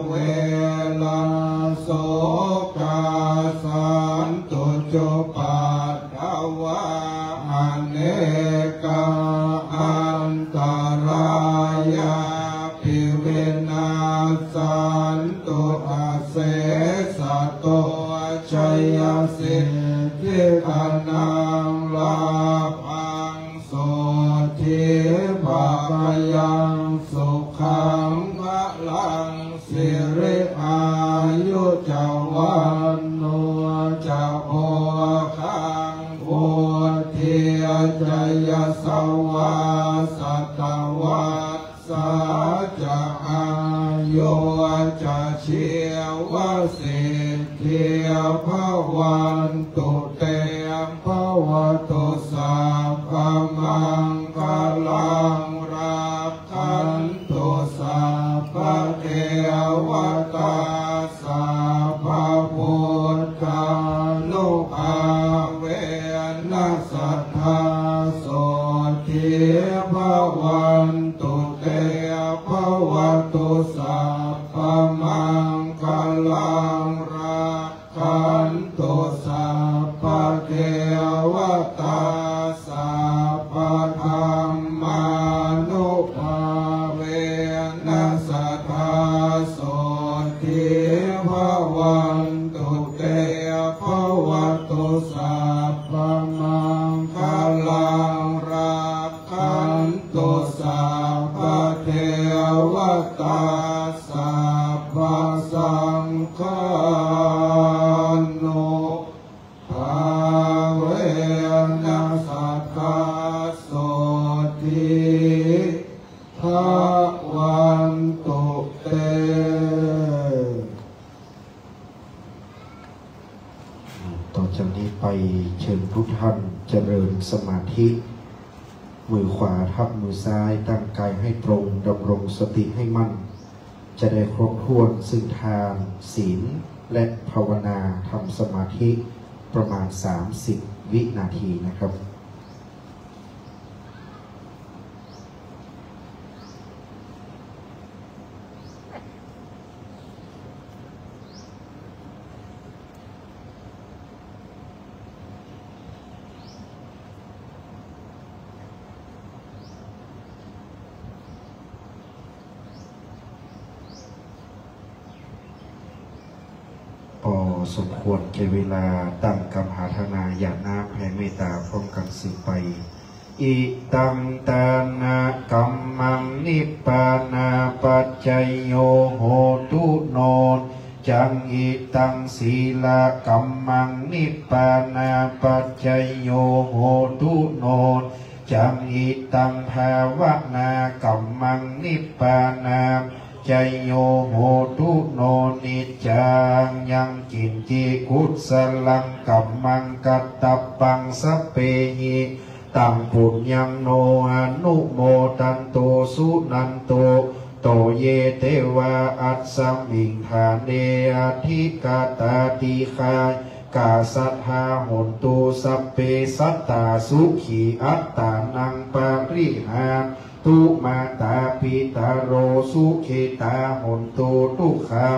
verā sokā sattu cupaddavā anekā antarāyāpi vinassantu asesato. Jayasiddhi dhanaṃ lābhaṃ sotthi bhāgyaṃ sukhaṃ balaṃ siri āyu ca vaṇṇo ca bhogaṃ vuḍḍhī ca yasavā satavassā ca āyu ca jīvasiddhī bhavantu te. Bhavatu sabbamaṅgalaṃ rakkhantu sabbadevatā sabbabuddhānubhāvena sadā sotthī bhavantu te. Bhavatu sabbamaṅgalaṃ rakkhantu sabbadevatā sabbadhammānubhāvena sadā sotthī bhavantu te. Bhavatu sabbamaṅgalaṃ rakkhantu sabbadevatā sabbasaṅghānubhāvena sadā sotthī bhavantu te. ต่อจากนี้ไปเชิญทุกท่านเจริญสมาธิ มือขวาทับมือซ้าย ตั้งกายให้ตรง ดำรงสติให้มั่น จะได้ครบถ้วนซึ่งทาน ศีล และภาวนา ทำสมาธิประมาณ สามสิบ วินาทีนะครับ พอสมควรแก่เวลา ตั้งกำหาธนา หยาดน้ำแผ่เมตตาพร้อมกันสืบไป Idaṃ dānakammaṃ nibbānapaccayo hotu no จัง อิตัง สีลกรรมัง นิพพานาปัจจโย โหตุ โน จัง อิตัง ภาวนากรรมัง นิพพานาปัจจโย โหตุ โน นิจจัง ยัง กิญจิ กุสลัง กรรมัง กัตตปัง สัพเพหิ ตัง ปุญญัง โน อนุโมทันตุ สุนันตุ โต เย เตวา อัสมิง ฐาเน อธิกาตา ติฆายกา สัทธา โหนตุ สัพเพ สัตตา สุขี อัตตานัง ปริหารันตุ มาตา ปิตโร สุขิตา โหนตุ ตุ๊กขา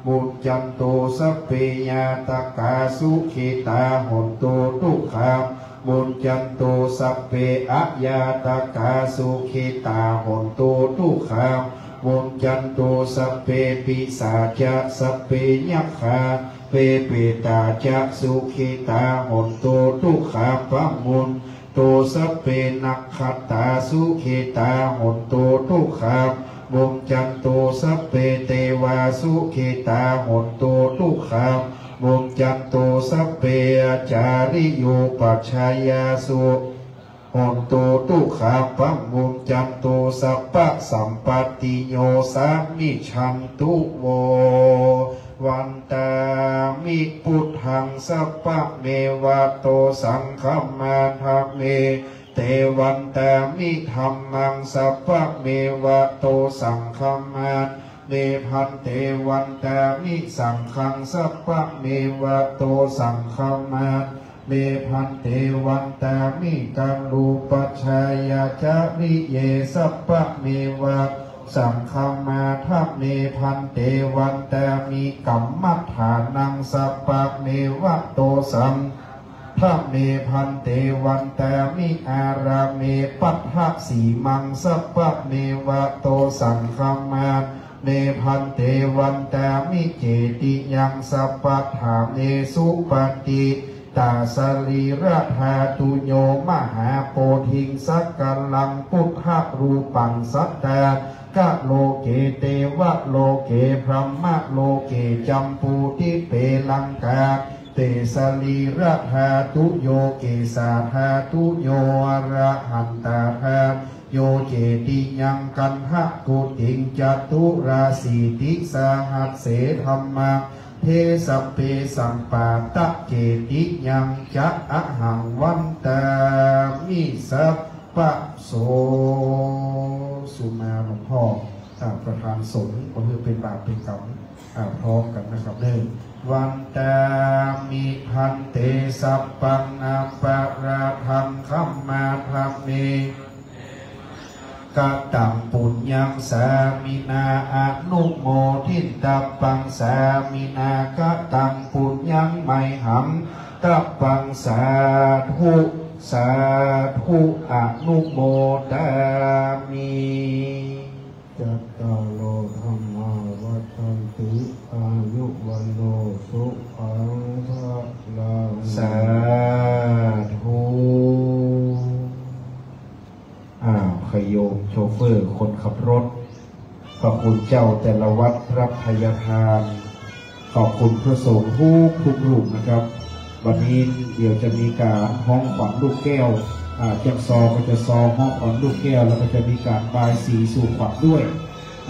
มุญจันตุ สัพเพ ญาตกา สุขิตา โหนตุ ตุ๊กขา มุญจันตุ สัพเพ อญาตกา สุขิตา โหนตุ ตุ๊กขา มุญจันตุ สัพเพ ปิศาจา สัพเพ ยักขา เปเปตาจะ สุขิตา โหนตุ ตุ๊กขา ปะมุญ ตุ สัพเพ นักขัตตา สุขิตา โหนตุ ตุ๊กขา มุญจันตุ สัพเพ เตวา สุขิตา โหนตุ ตุ๊กขา มุญจันตุ สัพเพ อาจาริโยปัชชายา สุ โหนตุ ตุ๊กขา ปะมุญจันตุ สัพพะสัมปัตติโย สามิชันตุ โว วันตามิ พุทธัง สัพพะเมวะ โต สังฆัมมา ทะเม เต วันตามิ ธัมมัง สัพพะเมวะ โต สังฆัมมา เม ภันเต วันตามิ สังฆัง สัพพะเมวะ โต สังฆัมมา เม ภันเต วันตามิ กัลลูปัชชายา จาริเย สัพพะเมวะ สังฆัมมา ทะเม ภันเต วันตามิ กัมมัฏฐานัง สัพพะเมวะ โต สัง ทะเม ภันเต วันตามิ อารามเม ปัทธสีมัง สัพพะเมวะ โต สังฆัมมา เม ภันเต วันตามิ เจติยัง สัพพะทาเม สุปะฏิตตา สะรีระธาตุโย มหาโพธิง สักกะลัง พุทธะรูปัง สัตตา กะโลเก เตวะโลเก พรหมะโลเก จัมปูทิเปลังกา เต สะรีระธาตุโย เกสาธาตุโย อระหันตาธาตุโย เจติยัง กันทะกุติง จตุราสีติสาหัสเส ธัมมา เท สัพเพ สัมปาตะ เจติยังจะ อะหัง วันตามิ สัพพะโส สุมา หลวงพ่อ อ่า ประธานสงฆ์ ก็คือเป๋นบาปเป๋นกรรม อ่า พร้อมกั๋นนะครับเด้อ วันตามิ ภันเต สัพพัง อัปปะราธัง ขัมมา ทะเม กะตัง ปุญญัง สามินา อนุโมทิตตะปัง สามินา กะตัง ปุญญัง ไมหัง ตะปัง สาธุ สาธุ อนุโมทามิ จัตตาโร ธัมมา วัฑฒันติ อายุ วัณโณ สุขัง พะลัง สาธุ อ้าว ขะโยมโชเฟอร์ คนขับรถ พระคุณเจ้าแต่ละวัดรับไพยทาน ขอบคุณพระสงฆ์ทุกๆ รูปนะครับ วันนี้เดี๋ยวจะมีการฮ้องขวัญลูกแก้ว อ่า จักซอก็จะซอฮ้องขวัญลูกแก้ว แล้วก็จะมีการบายสีสู่ขวัญด้วย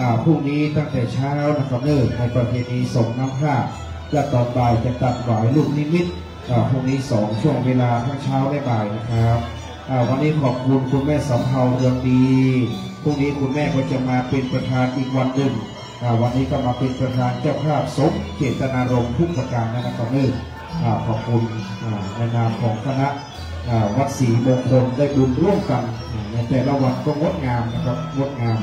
อ่า พรุ่งนี้ตั้งแต่เช้านะครับเด้อ ในประเพณีส่งน้ำพระ และตอนบ่ายจะตัดหวายลูกนิมิต อ่า พรุ่งนี้สองช่วงเวลาทั้งเช้าและบ่ายนะครับ อ่า วันนี้ขอบคุณคุณแม่สำเภาเรืองดี พรุ่งนี้คุณแม่ก็จะมาเป็นประธานอีกวันหนึ่ง อ่า วันนี้ก็มาเป็นประธานเจ้าภาพสมเจตนารมณ์ทุกประการนะครับเด้อ อ่า ขอบคุณ อ่า ในนามของคณะ อ่า วัดศรีมงคลได้บุญร่วมกัน อ่า ในแต่ละวันก็งดงามนะครับ งดงาม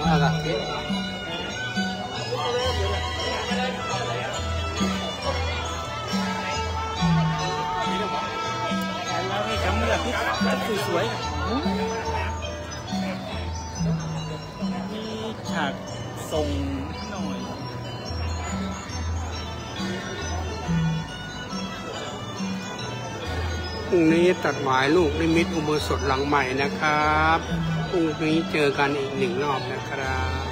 อ่า ละ สวย มีฉากส่งหน่อย พรุ่งนี้ตัดหมายลูกนิมิตอุโบสถหลังใหม่นะครับ พรุ่งนี้เจอกันอีกหนึ่งรอบนะครับ